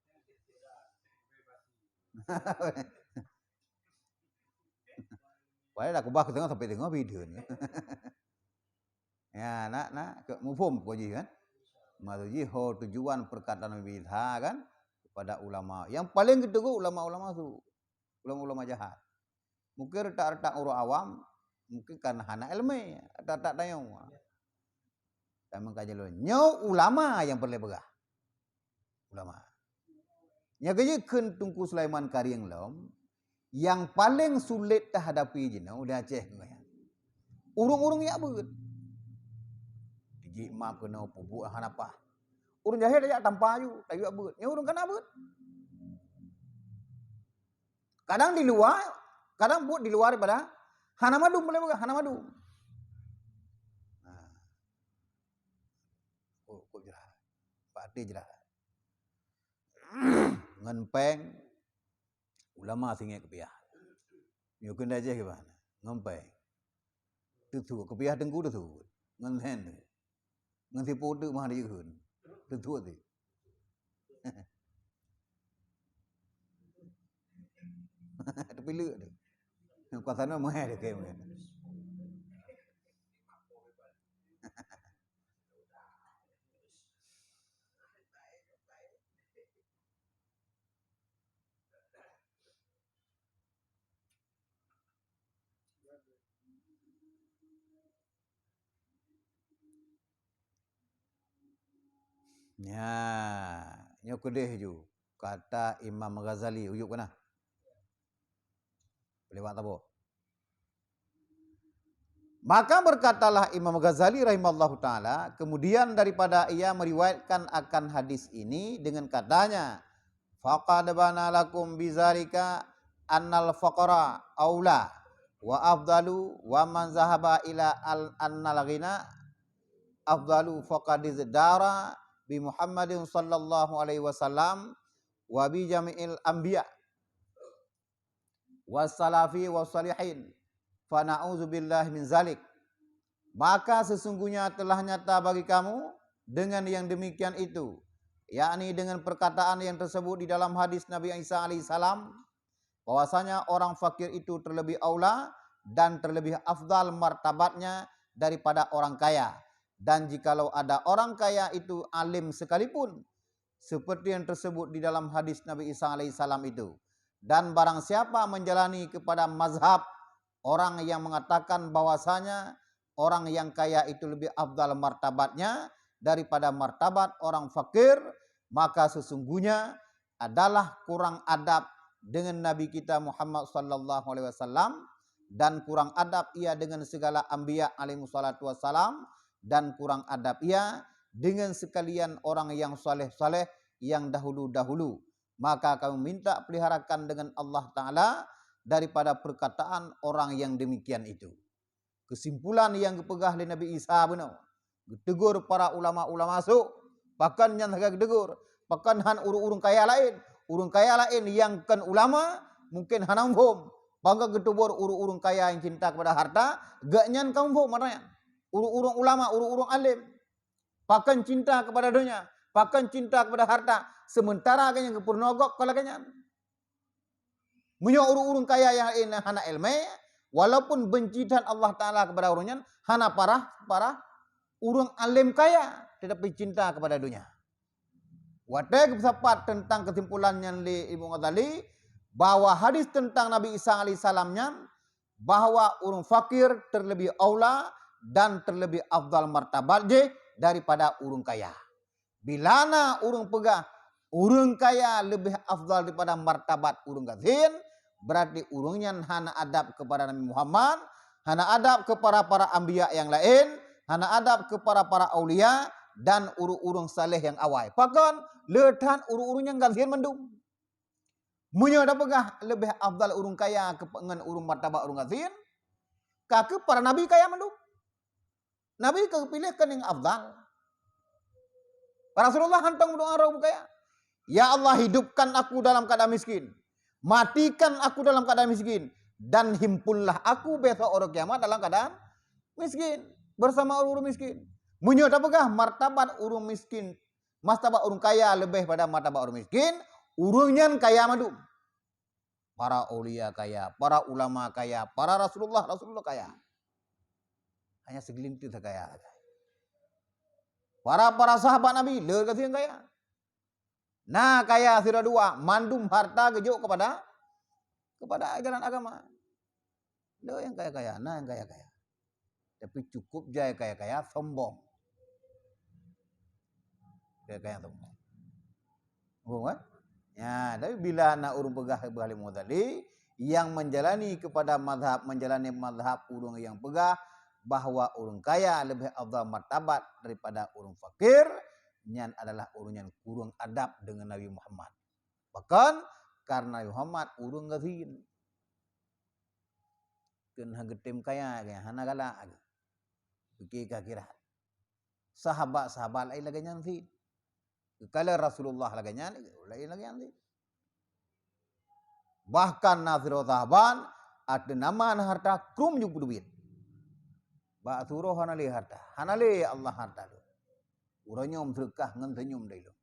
Padahal aku bah tengah sampai tengah bideu ni. Ya, nak, nak, ke, muphom ko jih kan? Maksud jih, ho tujuan perkataan Nabi Isa kan? Kepada ulama. Yang paling keteguh ulama-ulama su. Ulama-ulama jahat. Mungkin retak-retak ureuëng awam, mungkin karena hana ilmu, retak-retak tayong. Tapi meukaji lôn, nyoe ulama yang perlu peugah. Ulama. Nyang keujeuet kheun Teungku Sulaiman Karieng lom, yang paling sulit tahadapi jinoe di Aceh nyan. Ureuëng-ureuëng yak beuet. Jih maaf keunoe peubuet hana paih. Ureuëng jahé tajak tampa aju, tajak beuet. Nyoe ureuëng kana beuet. Kadang di luwa, kadang buet di luwa daripada hana madum boleh peugah, hana madum. Nah. Kok, kok jeulaih. Pak Ati jeulaih. Ngon péng, ulama singét keupiah. Nyoe keuneuk jih kiban? Ngon péng. Teuthue, keupiah teungku teuthue. Ngon lhèn teuh. Ngon sipeu teuk mah jikheun. Teuthue teuh. Teupileuk teuh. Kuasa na meuhé teuh kèe meuhé. Nya, nyoe keudeh ju kata Imam Ghazali, ujuk keunan. Lewat tabo. Maka berkatalah Imam Ghazali rahimallahu taala, kemudian daripada ia meriwayatkan akan hadis ini dengan katanya, "Faqad bana lakum bizalika annal faqra aula wa afdalu wa man zahaba ila al-, annal ghina afdalu faqad izdara bi Muhammadin sallallahu alaihi wasallam wa bi jami'il anbiya." Wassalafi wassalihin. Fa na'udzubillahi min zalik. Maka sesungguhnya telah nyata bagi kamu dengan yang demikian itu, yakni dengan perkataan yang tersebut di dalam hadis Nabi Isa alaihissalam, bahwasanya orang fakir itu terlebih aula dan terlebih afdal martabatnya daripada orang kaya. Dan jikalau ada orang kaya itu alim sekalipun, seperti yang tersebut di dalam hadis Nabi Isa alaihissalam itu. Dan barang siapa menjalani kepada mazhab orang yang mengatakan bahwasanya orang yang kaya itu lebih afdal martabatnya daripada martabat orang fakir, maka sesungguhnya adalah kurang adab dengan Nabi kita Muhammad sallallahu alaihi wasallam, dan kurang adab ia dengan segala anbiya alaihi wassalatu wassalam, dan kurang adab ia dengan sekalian orang yang saleh-saleh yang dahulu-dahulu. Maka kami minta peliharakan dengan Allah Ta'ala daripada perkataan orang yang demikian itu. Kesimpulan yang geupeugah lé Nabi Isa bunoe, geutegur para ulama-ulama sôk, pakon nyan sagai geutegur, pakon han ureuëng-ureuëng kaya laén. Ureuëng kaya laén nyang kon ulama mungken hana muphom. Bangga geutegur ureuëng-ureuëng kaya nyang cinta kepada harta, geuh nyan ka muphom makna nyan. Ureuëng-ureuëng ulama, ureuëng-ureuëng alim, pakon cinta kepada donya, pakon cinta kepada harta, sementara geuh nyan geupeurunoe gob kon lagée nyan. Meunyoe ureuëng-ureuëng kaya nyang laén hana iéleumé, walaupun benci that Allah Ta'ala kepada ureuëng nyan, hana parah, parah ureuëng alim kaya, tetapi cinta kepada donya. Watée geupeusapat teuntang keusimpulan nyan lé Imam Ghazali, bahwa hadis teuntang Nabi Isa alaihissalam nyan, bahwa ureuëng fakir terlebih aula dan terlebih afdal martabat jih daripada ureuëng kaya. Bila na ureuëng peugah ureuëng kaya leubeh afdal daripada martabat ureuëng gasien, berarti ureuëng nyan hana adab kepada Nabi Muhammad, hana adab kepada para anbiya nyang laén, hana adab kepada para aulia dan ureuëng-ureuëng saleh nyang awai. Pakon? Le that ureuëng-ureuëng nyang gasien mandum. Meunyoe tapeugah leubeh afdal ureuëng kaya keu ngon ureuëng martabat ureuëng gasien, ka keuh para nabi kaya mandum. Nabi ka geupiléh keu nyang afdal. Rasulullah hantom meudoá roh bukaya, "Ya Allah, hidupkan aku dalam keadaan miskin, matikan aku dalam keadaan miskin, dan himpunlah aku besok hari kiamat dalam keadaan miskin, bersama ureuëng miskin." Meunyoe tapeugah martabat ureuëng miskin, martabat ureuëng kaya leubeh pada martabat ureuëng miskin, ureuëng nyan kaya mandum. Para aulia kaya, para ulama kaya, para Rasulullah, Rasulullah kaya. Hanya segelintir kaya sagai. Para, para sahabat Nabi, le gasien kaya. Na kaya sidroe dua, mandum harta geujok kepada, kepada jalan agama. Le nyang kaya-kaya, na nyang kaya-kaya. Tapi cukup jai kaya-kaya sombong. Kaya-kaya sombong. Muphom kan? Ya, tapi bila na ureuëng peugah, peugah lé Imam Ghazali, yang menjalani kepada mazhab, menjalani mazhab ureuëng yang peugah bahwa ureuëng kaya leubeh afdal martabat daripada ureuëng fakir, nyan adalah ureuëng nyan kurang adab dengan Nabi Muhammad. Pakon? Karena Nabi Muhammad ureuëng gasien. Keu na geutem kaya, hana galak lagée. Pike keu akhirat. Sahabat-sahabat laén lagée nyan cit. Kala Rasulullah lagée nyan, laén lagée nyan cit. Bahkan na sidroe sahabat, ateueh nama na harta, krueng ju peuteubiet. Bak siuroe hana lé harta, hana lé ya Allah harta lôn. Uroe nyoe meuseudeukah ngon seunyum dari lôn.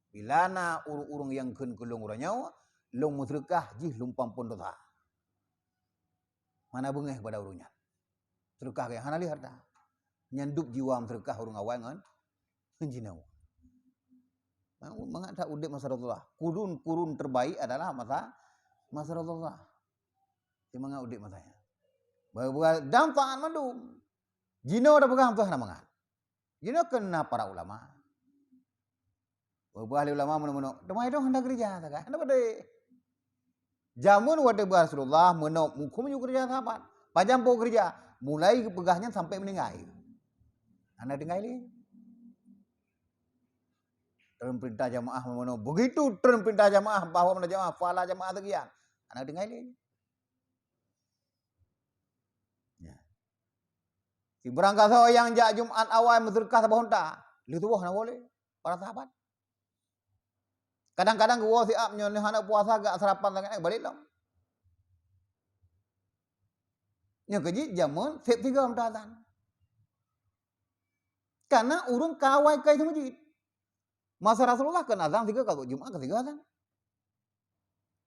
Bila na ureuëng-ureuëng nyang kheun keu lôn uroe nyoe, lôn meuseudeukah jih lôn peuampon desya. Hana beungéh bak ureuëng nyan. Seudeukah gaya hana lé harta. Nyan dub jiwa meuseudeukah ureuëng awai ngon, ngon jinoe. Mangat that udeb masa Rasulullah. Kurun-kurun terbaik adalah masa, masa Rasulullah. Seumangat udeb masa nyan. Ba-, ba-, dan taat mandum. Jinoe tapeugah hana mangat. Jinoe keu na para ulama. Peugah lé ulama meunoe-meunoe, teuma idong hana keureuja sagai, hana padé. Jameun watée bak Rasulullah meunoe muphom ju keureuja sahabat. Pajan po keureuja, mulai geupeugah nyan sampai meuninggai. Hana tinggai lé. Treun peurintah jamaah meunoe, begitu treun peurintah jamaah bahwa mana jamaah, pahala jamaah sekian. Hana tinggai lé. Ya. Sibarang gasoe nyang jak Jumat awai meuseudeukah saboh unta, lheueh tuboh na boleh para sahabat. Kadang-kadang geuwoe siab nyoe hana puasa gak sarapan sangat, eh, balek lom. Nyoe keuh jih jameun seb tiga unta azan. Karena ureuëng ka awai kai seumeujid. Masa Rasulullah kan azan tiga, ka Jumat ka tiga azan.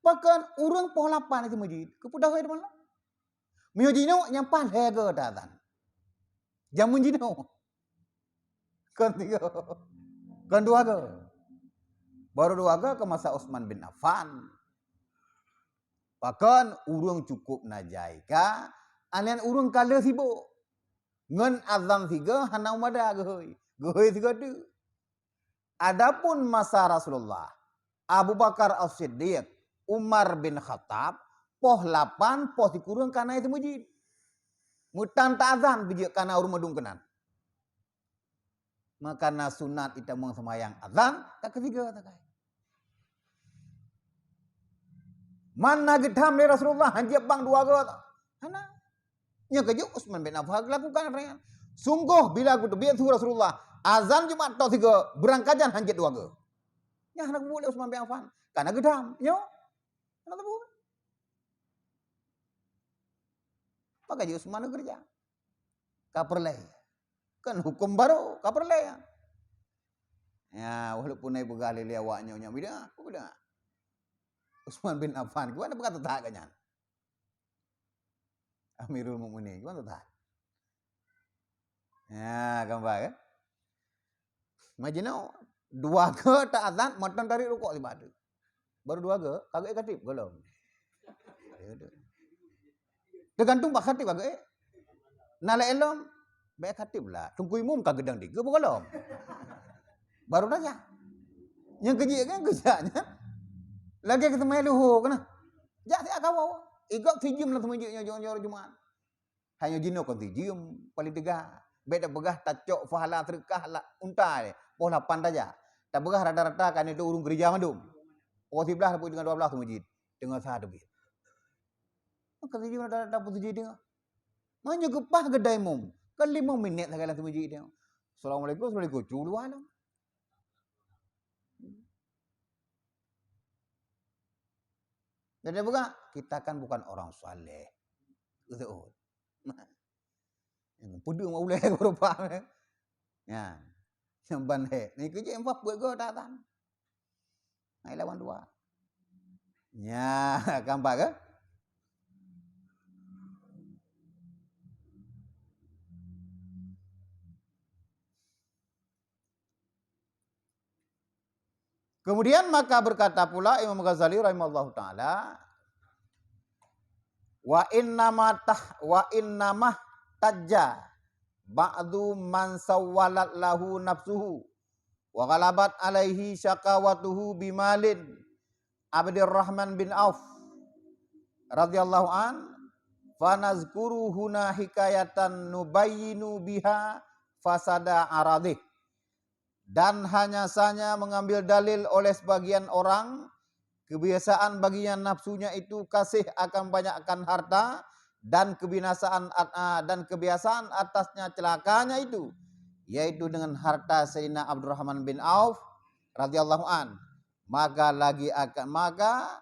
Bahkan ureuëng poh lapan di masjid, keupeue dahôi di malam. Meunyoe jinoe nyang paih lhée go ta azan. Jameun jinoe. Kon tiga. Kon dua go. Baru dua go ke masa Utsman bin Affan. Bahkan ureuëng cukup na jai ka, aneuk ureuëng ka le sibok. Ngon azan sigo hana meumada geuhôi. Geuhôi sigo teuk. Adapun masa Rasulullah, Abu Bakar As-Siddiq, Umar bin Khattab, poh lapan, poh sikureueng ka na i masjid. Meutan ta azan bijék ka na ureuëng meudong keunan. Maka na sunat itamong seumayang azan, ka keusigo takai. Man na geutham lé Rasulullah, hanjeuet bang dua go. Hana. Nyang keujeuet Utsman bin Affan lakukan, sunggoh bila geuteubiet su Rasulullah, azan Jumat toh sigo, beurangkajan hanjeuet dua go. Nyan hana geubuet lé Utsman bin Affan. Kana geutham. Nyoe. Hana geubuet. Maka jeuet Utsman geukeureuja. Ka peureulée. Kan huköm barô, ka peureulée. Ya, walaupun na peugah lé-lé awak nyoe, nyoe bid'ah, peue bid'ah. Utsman bin Affan, kiban peugah teutap geuh nyan. Amirul Mukminin, kiban teutap. Ya, kan ba kan? Majinoe, dua go ta azan, mantong tarék rukuk sibak teuk. Baru dua go, ka geuék khatib gohlom. Teugantung bak khatib ka geuék. Na lé ilom, bék khatib lah. Teungku imum ka geudang tiga gohlom. Baru tanya. Nyang keujeuet kan keujak nyan. Lagée keu seumai luho keunan. Jak siat kawoe. Igop sijeuem lam seumai jeuet nyoe, nyoe, nyoe Jumat. Hanya jinoe kon sijeuem paling teuga. Bék tapeugah tacok pahala seudeukah la-, unta lé, poh lapan tajak. Tapeugah rata-rata kan itu ureuëng keureuja mandum. Poh siblaih sampai dengan dua blah masjid. Teungoh sa teubiet. Maka sijeuem rata-rata pun sijeuem teungoh. Meunyoe geupah geuda imum, kan limong minit sagai lam masjid teungoh. Assalamualaikum, assalamualaikum. Cu luwa lom. Jadi bukan, kita kan bukan orang saleh. Betul. Yang pedang mak ulai berupa. Ya. Yang ban hek. Ni kerja yang apa buat go datang. Hai lawan dua. Ya, gampang ke? Kemudian maka berkata pula Imam Ghazali rahimahullahu taala, "Wa innama tah-, wa innamah tajja ba'du man sawwalat lahu nafsuhu wa ghalabat alaihi syakawatuhu bimalin Abdurrahman bin Auf radhiyallahu an, fanazkuru huna hikayatan nubayyinu biha fasada aradih." Dan hanya saja mengambil dalil oleh sebagian orang, kebiasaan baginya nafsunya itu kasih akan banyakkan harta, dan kebinasaan at-, ah, dan kebiasaan atasnya celakanya itu, yaitu dengan harta Sayyidina Abdurrahman bin Auf radhiyallahu an. Maka lagi akan, maka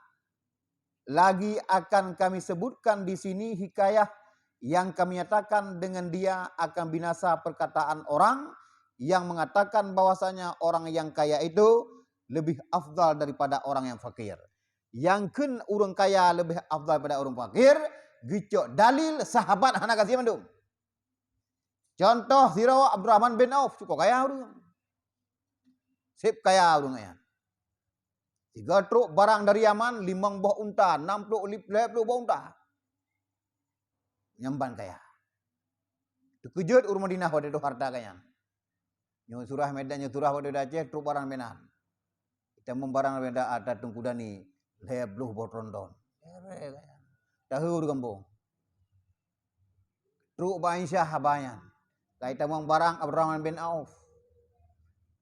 lagi akan kami sebutkan di sini hikayah yang kami nyatakan dengan dia akan binasa perkataan orang yang mengatakan bahwasanya orang yang kaya itu lebih afdal daripada orang yang fakir. Nyang kheun ureuëng kaya leubeh afdal daripada ureuëng fakir, geucok dalil sahabat hana gaséh mandum. Contoh sidroe Abdurrahman bin Auf, cukup kaya ureuëng. Seb kaya ureuëng nyan. Sigoe trok barang dari Yaman, limong boh unta, nam ploh, lhèe ploh boh unta. Nyan ban kaya. Teukeujot ureuëng Madinah watèe tutoe hareuta geuh nyan. Nyoe surah Medan, nyoe surah watèe di Aceh, trok barang Medan. Itamong barang Medan ata Teungku Dani, lhèe ploh boh tronton. Tahu di gampông. Trok bak Aisyah haba nyan. Ka itamong barang Abdurrahman bin Auf.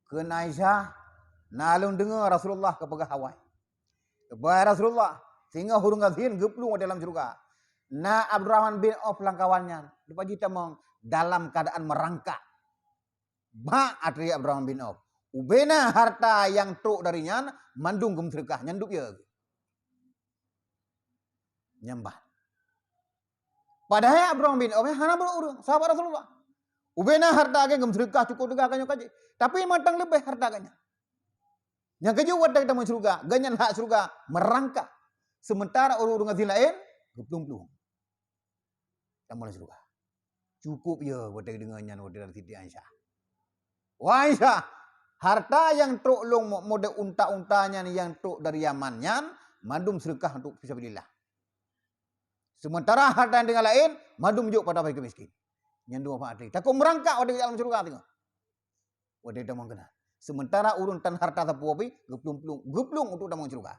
Kheun Aisyah, na lôn deungoe Rasulullah geupeugah awai. Wahai Rasulullah, singoh ureuëng gasien geuplueng u dalam syeuruga. Na Abdurrahman bin Auf lam kawan nyan, leupah jih tamong dalam keuadaan meurangkak. Bak ateueh Abdurrahman bin Auf. Ubena hareuta nyang trok dari nyan, mandum geumeuseudeukah, nyan duek ie. Nyan ban. Padahai Abdurrahman bin Auf hana barô ureuëng, sahabat Rasulullah. Ubena hareuta geuh geumeuseudekah cukôp teuga ka nyoe ka jih. Tapi mantong leubeh hareuta geuh nyan. Nyang keujeuet watèe geutamong syeuruga, geuh nyan hak syeuruga meurangkak. Sementara ureuëng-ureuëng gasien laén geuplueng-plueng. Tamong lam syeuruga. Cukup ya watée deungon nyan watée dari Siti Aisyah. Wahai Aisyah, harta nyang trok lôn mo-, model unta-unta nyan nyang trok dari Yaman nyan mandum seudeukah untuk fisabilillah. Sementara harta nyang tinggai laén mandum jok pada fakir miskin. Nyan dua manfaat lé. Takot meurangkak watée lam syeuruga teungoh. Watée tamong keunan. Sementara ureuëng tan harta sapeue pih geuplueng-plueng, geuplueng untuk tamong syeuruga.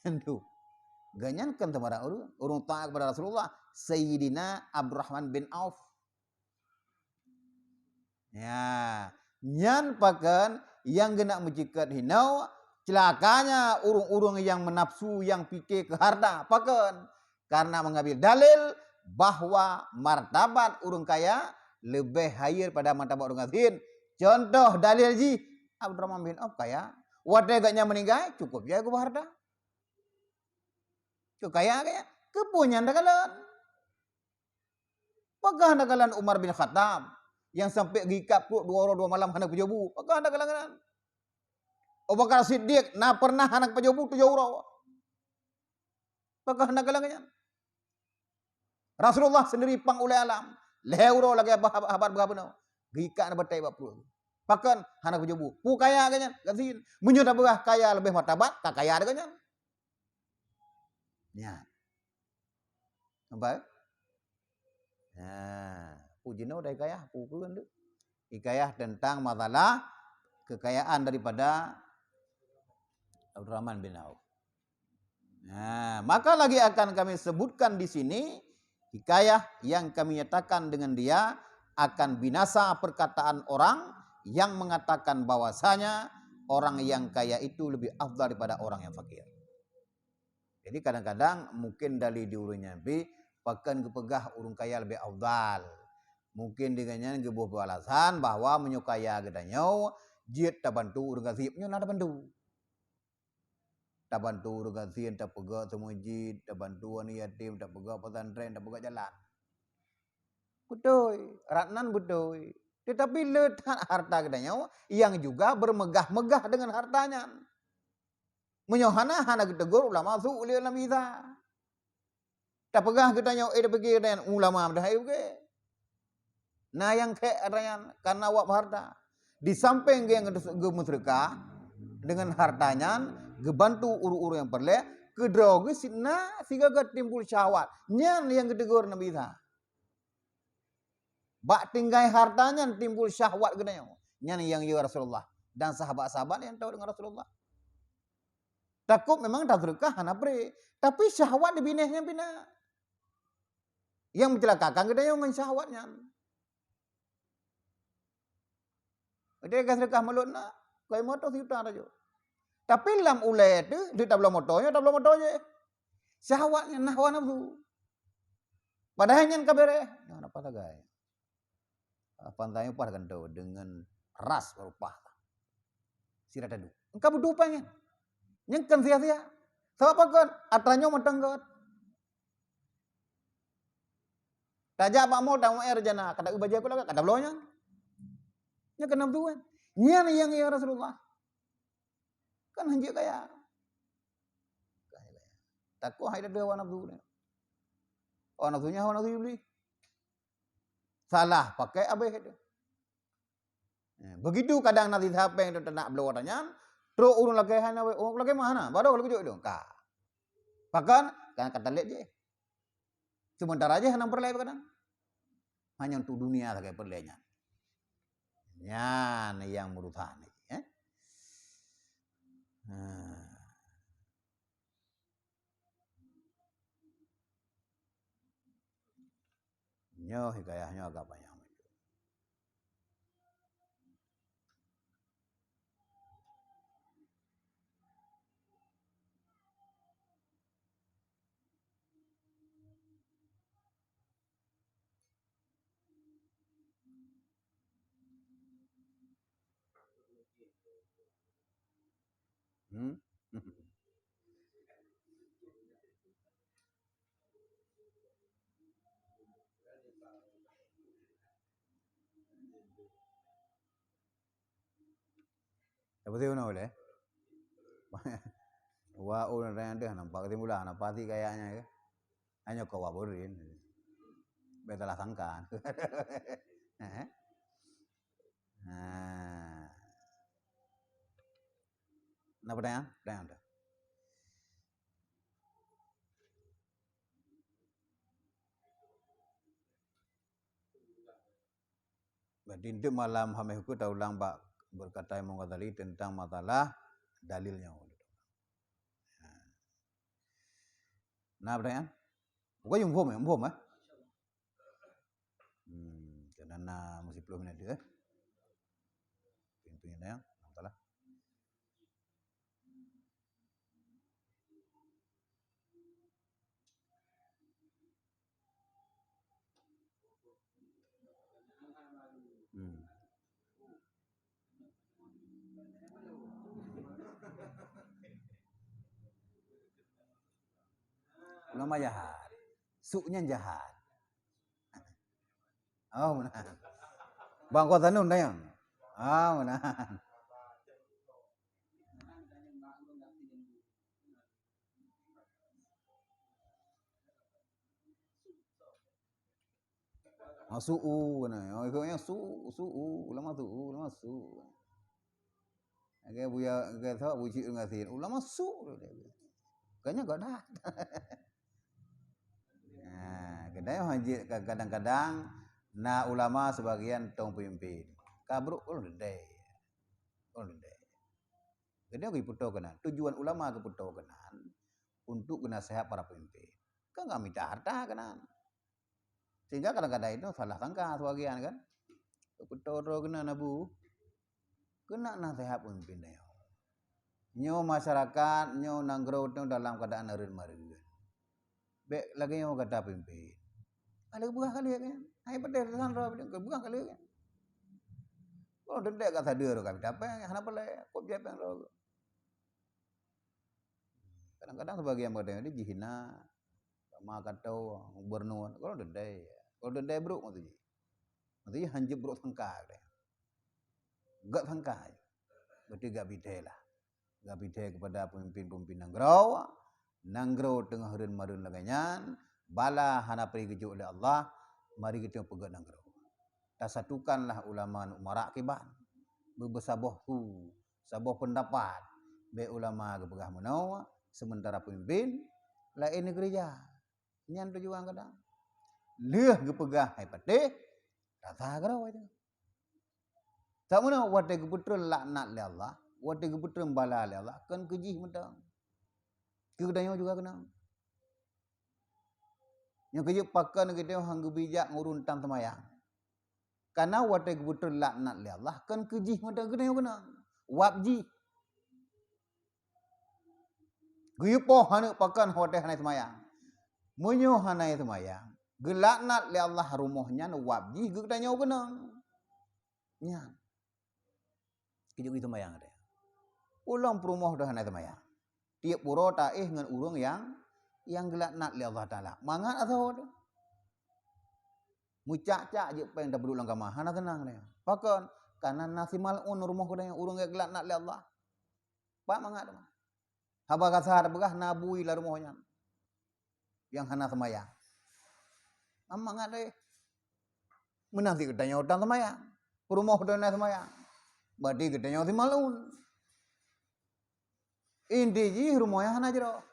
Tentu. Gobnyan kan teumara ureuëng, ureuëng taat kepada Rasulullah, Sayyidina Abdurrahman bin Auf. Ya, nyan pakon nyang geunak meuceukat hinoe, ceulakanya ureuëng-ureuëng nyang meunafsu, nyang pike keu harta. Pakon? Karena mengambil dalil bahwa martabat ureuëng kaya leubeh higher pada martabat ureuëng gasien. Contoh dalil jih, Abdurrahman bin Auf kaya. Watée gobnyan meuninggai, cukup jai geuba harta. Keu kaya gobnyan. Keupeue nyan takalon? Peugah takalon Umar bin Khattab nyang sampai geuikat pruet dua uroe dua malam hana geupajoh bu. Peugah takalon nyan. Abu Bakar Siddiq na pernah hana geupajoh bu tujoh uroe. Peugah takalon nyan. Rasulullah sendiri pang ulée alam. Lhée uroe lagée haba, haba, haba beugah bunoe. Geuikat na batée bak pruet. Pakon hana geupajoh bu. Peue kaya gobnyan? Gasien. Meunyoe tapeugah kaya leubeh martabat, ka kaya gobnyan. Nyan. Nampak? Ha, peue jinoe dah hikayah, peue keureun tu? Hikayah tentang masalah kekayaan daripada Abdurrahman bin Auf. Nah, maka lagi akan kami sebutkan di sini hikayah yang kami nyatakan dengan dia akan binasa perkataan orang yang mengatakan bahwasanya orang yang kaya itu lebih afdal daripada orang yang fakir. Jadi kadang-kadang mungkin dari di ureuëng nyan pih pakon geupeugah ureuëng kaya leubeh afdal. Mungkin dengan nyan geuboh alasan bahwa meunyoe kaya geutanyoe jeuet tabantu ureuëng gasien, nyoe na tabantu. Tabantu ureuëng gasien, tapeugah seumeujid, tabantu aneuk yatim, tapeugah pesantren, tapeugah jalan. Beutôi, rot nan beutôi. Tetapi le that harta geutanyoe nyang juga bermegah-megah dengan harta nyan. Meunyoe hana, hana geutegur ulama su lé Nabi Isa. Tapeugah geutanyoe, eh, tapiké geutanyoe ulama meudah, eh, oke. Na nyang khek ata nyan karena awak beuharta. Di sampéng geu-, geumeuseudeukah, deungon harta nyan geubantu ureuëng-ureuëng nyang peureulée, keudroe geuh sit na sigoe-goe timbul syahwat. Nyan nyang geutegur Nabi Isa. Bak tinggai harta nyan timbul syahwat geutanyoe. Nyan nyang yue Rasulullah dan sahabat-sahabat nyang tao deungon Rasulullah. Takot memang taseudeukah hana pré, tapi syahwat dibinéh nyan pih na. Nyang meuceulakakan geutanyoe ngon syahwat nyan. Geutanyoe ka seudeukah mulod na, keu moto sijuta tajok. Tapi lam ulée teuh, di tabloe moto nyoe, tabloe moto jih. Syahwat nyan na hawa nafsu. Padahai nyan ka beureh. Nyoe na paih sagai. Ah, pantai nyoe paih gantoe deungon ras rupa. Sira tadu. Engka butuh upah nyan. Nyan kan sia-sia. Sabab pakon? Atra nyoe mantong göt. Tajak bak mall, tameu'en reujana, kada bajée kula, kada bloe nyan. Nyan keunan tuan. Nyan nyang ya Rasulullah. Kan hanjeuet kaya. Takut hai dada hawa nafsu ni. Hawa nafsu nyan hawa nafsu Iblis. Salah pakai abéh tu. Eh, begitu kadang nasi sapeng tu teunak bloe ata nyan, trok ureuëng lakée hana wéh, oh, lakée mah hana, baru lalu kujok dong, ka. Pakon, kan kata lét jih. Sementara jih hana peureulée kadang. Hanya untuk dunia sagai peureulée nyan. Nyan nyang meurusan ni, eh. Ha. Nyoe hikayah nyoe agak panyang. Hmm? Apa tu nak boleh? Wa u na deh nampak kesimpulan, apa sih kayaknya ya? Hanya kau wa burin. Betalah sangka. Eh? Nah. Nah, pertanyaan? Pertanyaan ada. Berarti untuk malam Hamis hukum taulang bak berkata Imam Ghazali tentang masalah dalilnya. Nah, pertanyaan? Bukan yang umum, yang umum, eh? Hmm, karena na mesti puluh minit tu, eh? Pintunya dah, ya? Salah. Hmm. Ulama jahat. Suknya jahat. Oh, meunan. Bang kau tanun dayang. Ah, meunan. Ha, su'u keunan. Oh, ikutnya su, su'u, ulama su'u, ulama su. Oke, buya, oke, sabab buci ngasih. Ulama su. Kayaknya gak dah. Nah, kadang hajat kadang-kadang na ulama sebagian tong pemimpin. Kabruk ulun deh. Ulun deh. Kadang geuputo keunan. Tujuan ulama geuputo keunan untuk geunasehat para pemimpin. Kan gak mita harta keunan. Sehingga kadang-kadang itu salah sangka sebagian kan. Beutôi droe keunan Abu. Keunan nasehat pemimpin nyoe. Nyoe masyarakat, nyoe nanggroe teuh dalam keuadaan eureun-mareueng. Bék lagée nyoe gata pemimpin. Ka lheueh beugah ka lheueh kan. Hai peudeh teusan droe, beugah ka lheueh kan. Kalau dendek ka sadeue droe ka mita péng, hana peureulée, kop jai péng droe. Kadang-kadang sebagian peudeh jih hina, sama kata gubernur, kalau dendai, kalau dendai brok maksud jih. Maksud jih hanjeuet brok sangka deh. Gak sangka je. Berarti gak bidai lah. Gak bidai kepada pemimpin-pemimpin nanggroe. Nanggroe teungoh reun-mareun lagée nyan, bala hana peue geujok lé Allah, mari geutanyoe peugét nanggroe. Tasatukanlah ulama ngon umara kiban. Beubeusaboh su, saboh peundapat. Bék ulama geupeugah meunoe, sementara pemimpin laén geureja. Nyan tujuan kadang. Lheueh geupeugah hai patéh, rasa keudroe itu. Sameunoe watée geupeutreun laknat lé Allah, watée geupeutreun bala lé Allah, kon keu jih mantong. Keu geutanyoe juga keunong. Nyang keujeuet pakon geutanyoe han geubijak ngon ureuëng tan seumayang. Kana watée geupeutreun laknat lé Allah, kon keu jih mantong geutanyoe keunong. Wab jih. Geuyue poh aneuk pakon watée hana seumayang. Meunyoe hana seumayang, geulaknat lé Allah rumoh nyan wab jih geutanyoe keunong. Nyan. Keujeuet geuseumayang teuh. Ulôn peurumoh teuh hana seumayang. Tieb uroe taéh ngon ureuëng nyang, nyang geulaknat lé Allah Taala. Mangat asoe teuh. Meucak-cak jeuet péng tapeuduek lam kama, hana seunang teuh. Pakon? Kana na si mal'un rumoh geutanyoe, ureuëng nyang geulaknat lé Allah. Pat mangat teuma. Haba gasa tapeugah na bui lam rumoh nyan. Nyang hana seumayang. Pat mangat deh. Meunan cit geutanyoe tan seumayang. Peurumoh geutanyoe na seumayang. Berarti geutanyoe si mal'un. Inti jih rumoh nyan hana jroh.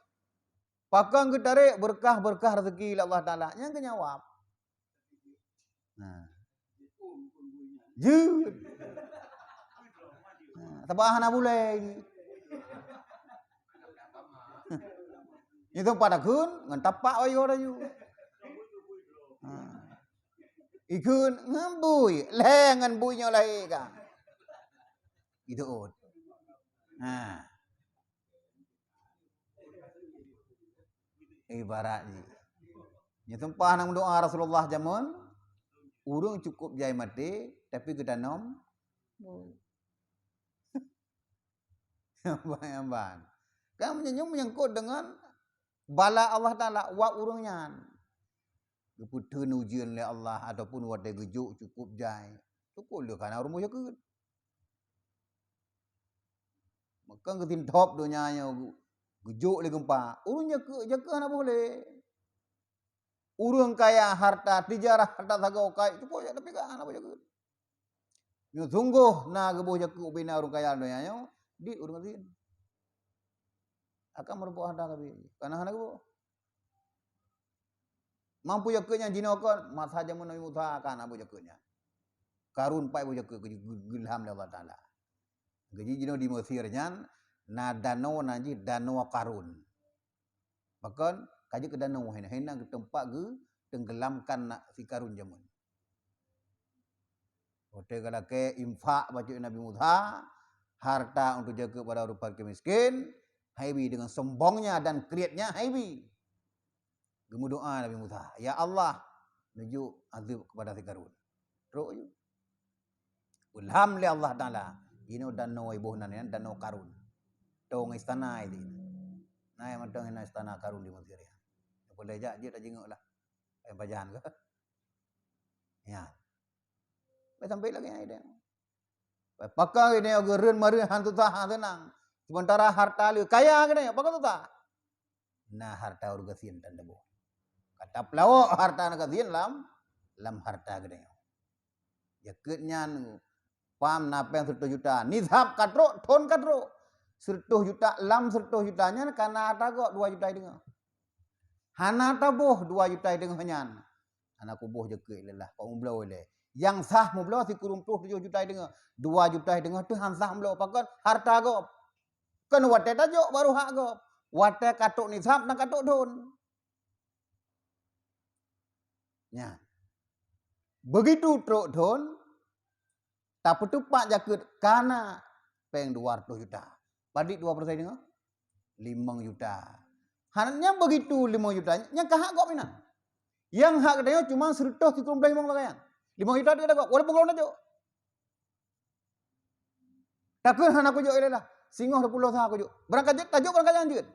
Pakon geutarek beureukat-beureukat raseuki lé Allah Taala. Nyan keuh nyang wab. Nah. Jeuet. Nah, sabab hana bulée. Nyoe teumpat takheun ngon tapak wayuh laju. Nah. Ikheun ngon bui, lhée ngon bui nyoe lahé ka. Itu ot. Nah. Ibarat jih. Nyoe sumpah na meudoá Rasulullah jameun, ureuëng cukup jai maté, tapi geutanom. Ban-ban. Kan meunyoe nyoe menyangkut dengan bala Allah Taala wab ureuëng nyan. Geupeutheun ujeuen lé Allah ataupun watée geujok cukup jai. Cukup lheueh kana rumoh sakét. Maka geutintop donya nyoe Geujok lé geumpa. Ureuëng jakeuet, jakeuet hana boh lé. Ureuëng kaya harta, tijarah harta sagoe kai, cukup jak tapeugah hana boh jakeuet. Nyoe sunggoh na geuboh jakeuet ubena ureuëng kaya donya nyoe, dit ureuëng gasien. Akan meurumpok harta kabin, kana hana geuboh. Mampu jakeuet nyan jinoe kon, masa jameun Nabi Musa ka na boh jakeuet nyan. Karun pai boh jakeuet geu-, geu-, geulham lé Allah Taala. Geuji jinoe di Mesir nyan na danau nan jih Danau Karun. Pakon ka jeuet keu danau hina, hina geuteumpat geu tenggelamkan na si Karun jameun. Watée geulakée infak bacut Nabi Musa, harta untuk jakeuet pada ureuëng fakir miskin, haibi dengan sombongnya dan krietnya haibi. Geumeudoa Nabi Musa, "Ya Allah, neujok azeueb kepada si Karun." Trok ju. Ulham lé Allah Taala, jinoe danau iboh nan nyan danau Karun. Tong istana itu. Nah, yang mantong istana Karun di Mesir ya. Boleh jak jeuet tajenguk lah. Eh, pajan ke? Ya. Sampai lagi yang ada. Pakon geutanyoe geureuën mareuën han susah han seunang, seumeuntara harta lé kaya geutanyoe, pakon susah? Na harta ureuëng gasien tan teuboh. Ka tapeulawok harta ureuëng gasien lam, lam harta geutanyoe. Jakeuet nyan pam na péng seureutôh juta, nizab ka trok, thon ka trok. Seureutôh juta, lam seureutôh juta nyan ka na atra gob dua juta teungoh. Hana taboh dua juta teungoh nyan. Hana kuboh jakeuet lé lah, kok meubloe lé. Nyang sah meubloe sikureueng ploh tujoh juta teungoh, dua juta teungoh teuh han sah meubloe, pakon harta gob. Kon watée tajok baru hak gob. Watée ka trok nisab na ka trok thon. Nyan. Begitu trok thon, tapeuteupat jakeuet kana péng dua ratus juta. Padit dua persen teungoh? Limong juta. Hana nyang begitu limong juta, nyang ka hak gob inan. Nyang hak geutanyoe cuma seureutôh sikureueng ploh limong lagée nyan. Limong juta deuek gob, walaupun gob na jok. Takheun hana kujok ilée lah. Singoh dua puluh sa kujok. Barangkajan tajok barangkajan jeuet.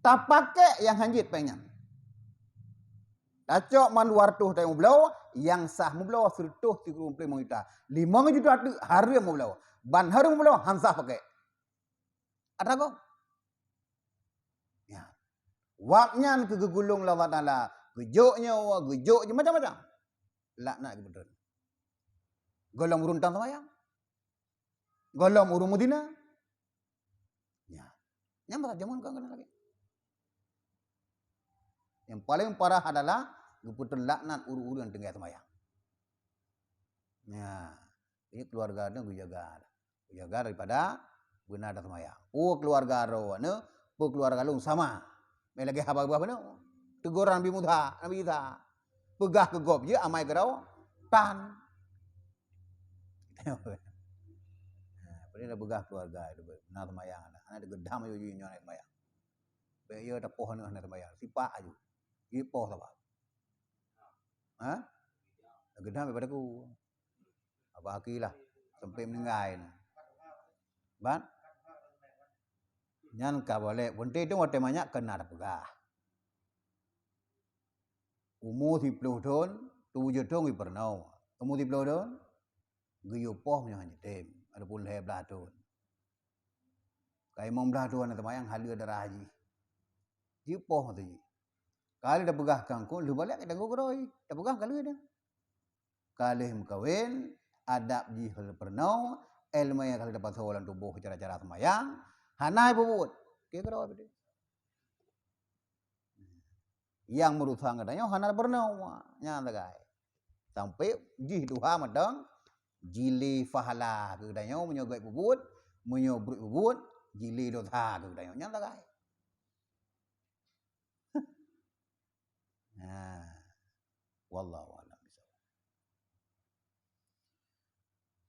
Tapakée nyang han jeuet péng nyan. Tacok man dua ratus tayong meubloe, nyang sah meubloe seureutôh sikureueng ploh limong juta. Limong juta teuk hareuem meubloe. Ban hareuem meubloe han sah pakée. Atra gob. Ya. Wak nyan keu geugulong lé Allah Taala, geujok nyoe, geujok jih macam-macam. Laknat geupeutreun. Gohlom ureuëng tan seumayang. Gohlom ureuëng meuzina. Ya. Nyang masa jameun kon keunan lagée. Yang paling parah adalah geupeutreun laknat ureuëng-ureuëng nyang tinggai seumayang. Ya. Jadi keluarga tu geujaga. Jaga daripada beuna dan seumayang. Peue keuluwarga droeneuh, peue keuluwarga lôn sama. Mé lagée haba geupeugah bunoe. Teugoran Nabi Musa, Nabi Isa. Peugah keu gob jih amai keudroe tan. Nah, peue na peugah keuluwarga itu, na seumayang, na, na geudam aju jih nyoe na seumayang. Bék yo tapoh aneuk hana seumayang, sipak aju. Jipoh sabab. Ha? Geudam daripada ku. Abah Aki lah, sampai meuninggai nyan. Ban? Nyan ka balek. Beunte tu watée manyak keunan peugah. Umu siploh thon, tujoh thon geupeurunoe. Umu siploh thon, geuyue poh meunyoe hana jitem, ataupun lhée blaih thon. Ka limong blaih thon na seumayang haleue darah jih. Jipoh masa jih. Ka lheueh tapeugah kangkon, lheueh balek tanggong keudroe. Tapeugah ka lheueh dah. Ka lheueh meukawen, adab jih ka lheueh peurunoe, iéleumé ka lheueh tapasoe lam tuboh cara-cara seumayang, hana peubuet. Oke keudroe beudeh. Nyang meurusan geutanyoe hana peurunoe, nyan sagai. Sampai jih tuha mantong jilé pahala keu geutanyoe meunyoe gét peubuet, meunyoe breuek peubuet, jilé dosa keu geutanyoe. Nyan sagai. Nah. Wallahu a'lam bishawab.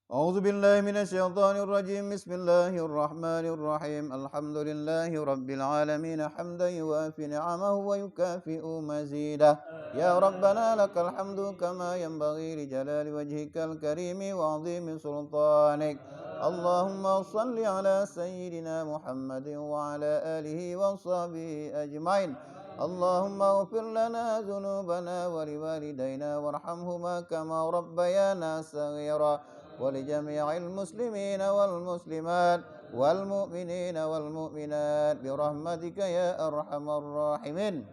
أعوذ بالله من الشيطان الرجيم. بسم الله الرحمن الرحيم. الحمد لله رب العالمين، حمدا يوافي نعمه ويكافئ مزيده. يا ربنا لك الحمد كما ينبغي لجلال وجهك الكريم وعظيم سلطانك. اللهم صل على سيدنا محمد وعلى آله وصحبه أجمعين. اللهم اغفر لنا ذنوبنا ولوالدينا وارحمهما كما ربيانا صغيرا، ولجميع المسلمين والمسلمات، والمؤمنين والمؤمنات برحمتك يا أرحم الراحمين.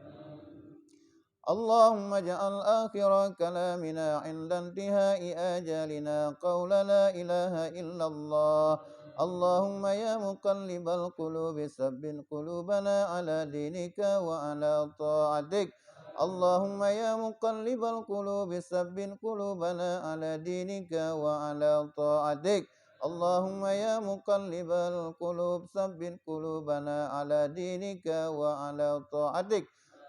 اللهم اجعل آخر كلامنا عند انتهاء آجالنا قول لا إله إلا الله. اللهم يا مقلب القلوب ثبت قلوبنا على دينك وعلى طاعتك. اللهم يا مقلب القلوب ثبت قلوبنا على دينك وعلى طاعتك. اللهم يا مقلب القلوب ثبت قلوبنا على دينك وعلى طاعتك.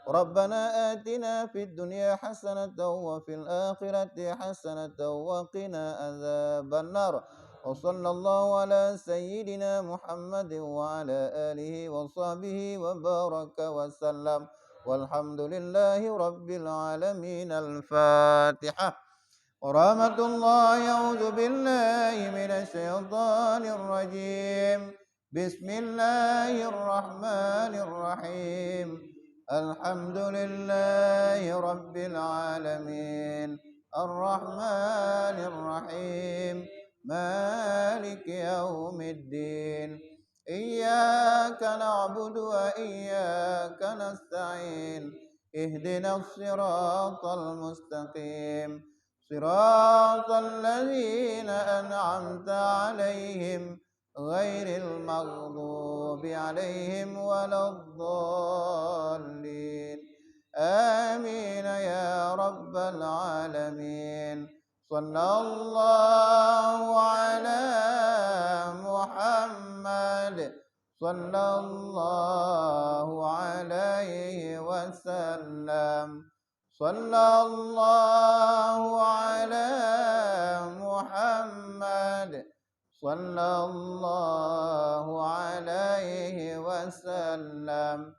ربنا آتنا في الدنيا حسنة وفي الآخرة حسنة وقنا عذاب النار. وصلى الله على سيدنا محمد وعلى آله وصحبه وبارك وسلم. والحمد لله رب العالمين. الفاتحة. ورحمة الله. أعوذ بالله من الشيطان الرجيم. بسم الله الرحمن الرحيم. الحمد لله رب العالمين. الرحمن الرحيم. مالك يوم الدين. إياك نعبد وإياك نستعين. اهدنا الصراط المستقيم. صراط الذين أنعمت عليهم غير المغضوب عليهم ولا الضالين. آمين يا رب العالمين. صلى الله على محمد. صلى الله عليه وسلم. صلى الله على محمد. صلى الله عليه وسلم.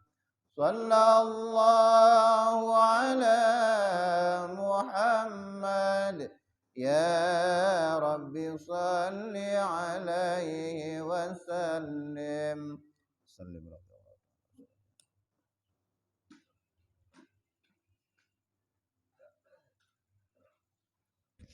صلى الله على محمد. يا رب صل عليه وسلم. سلم رب.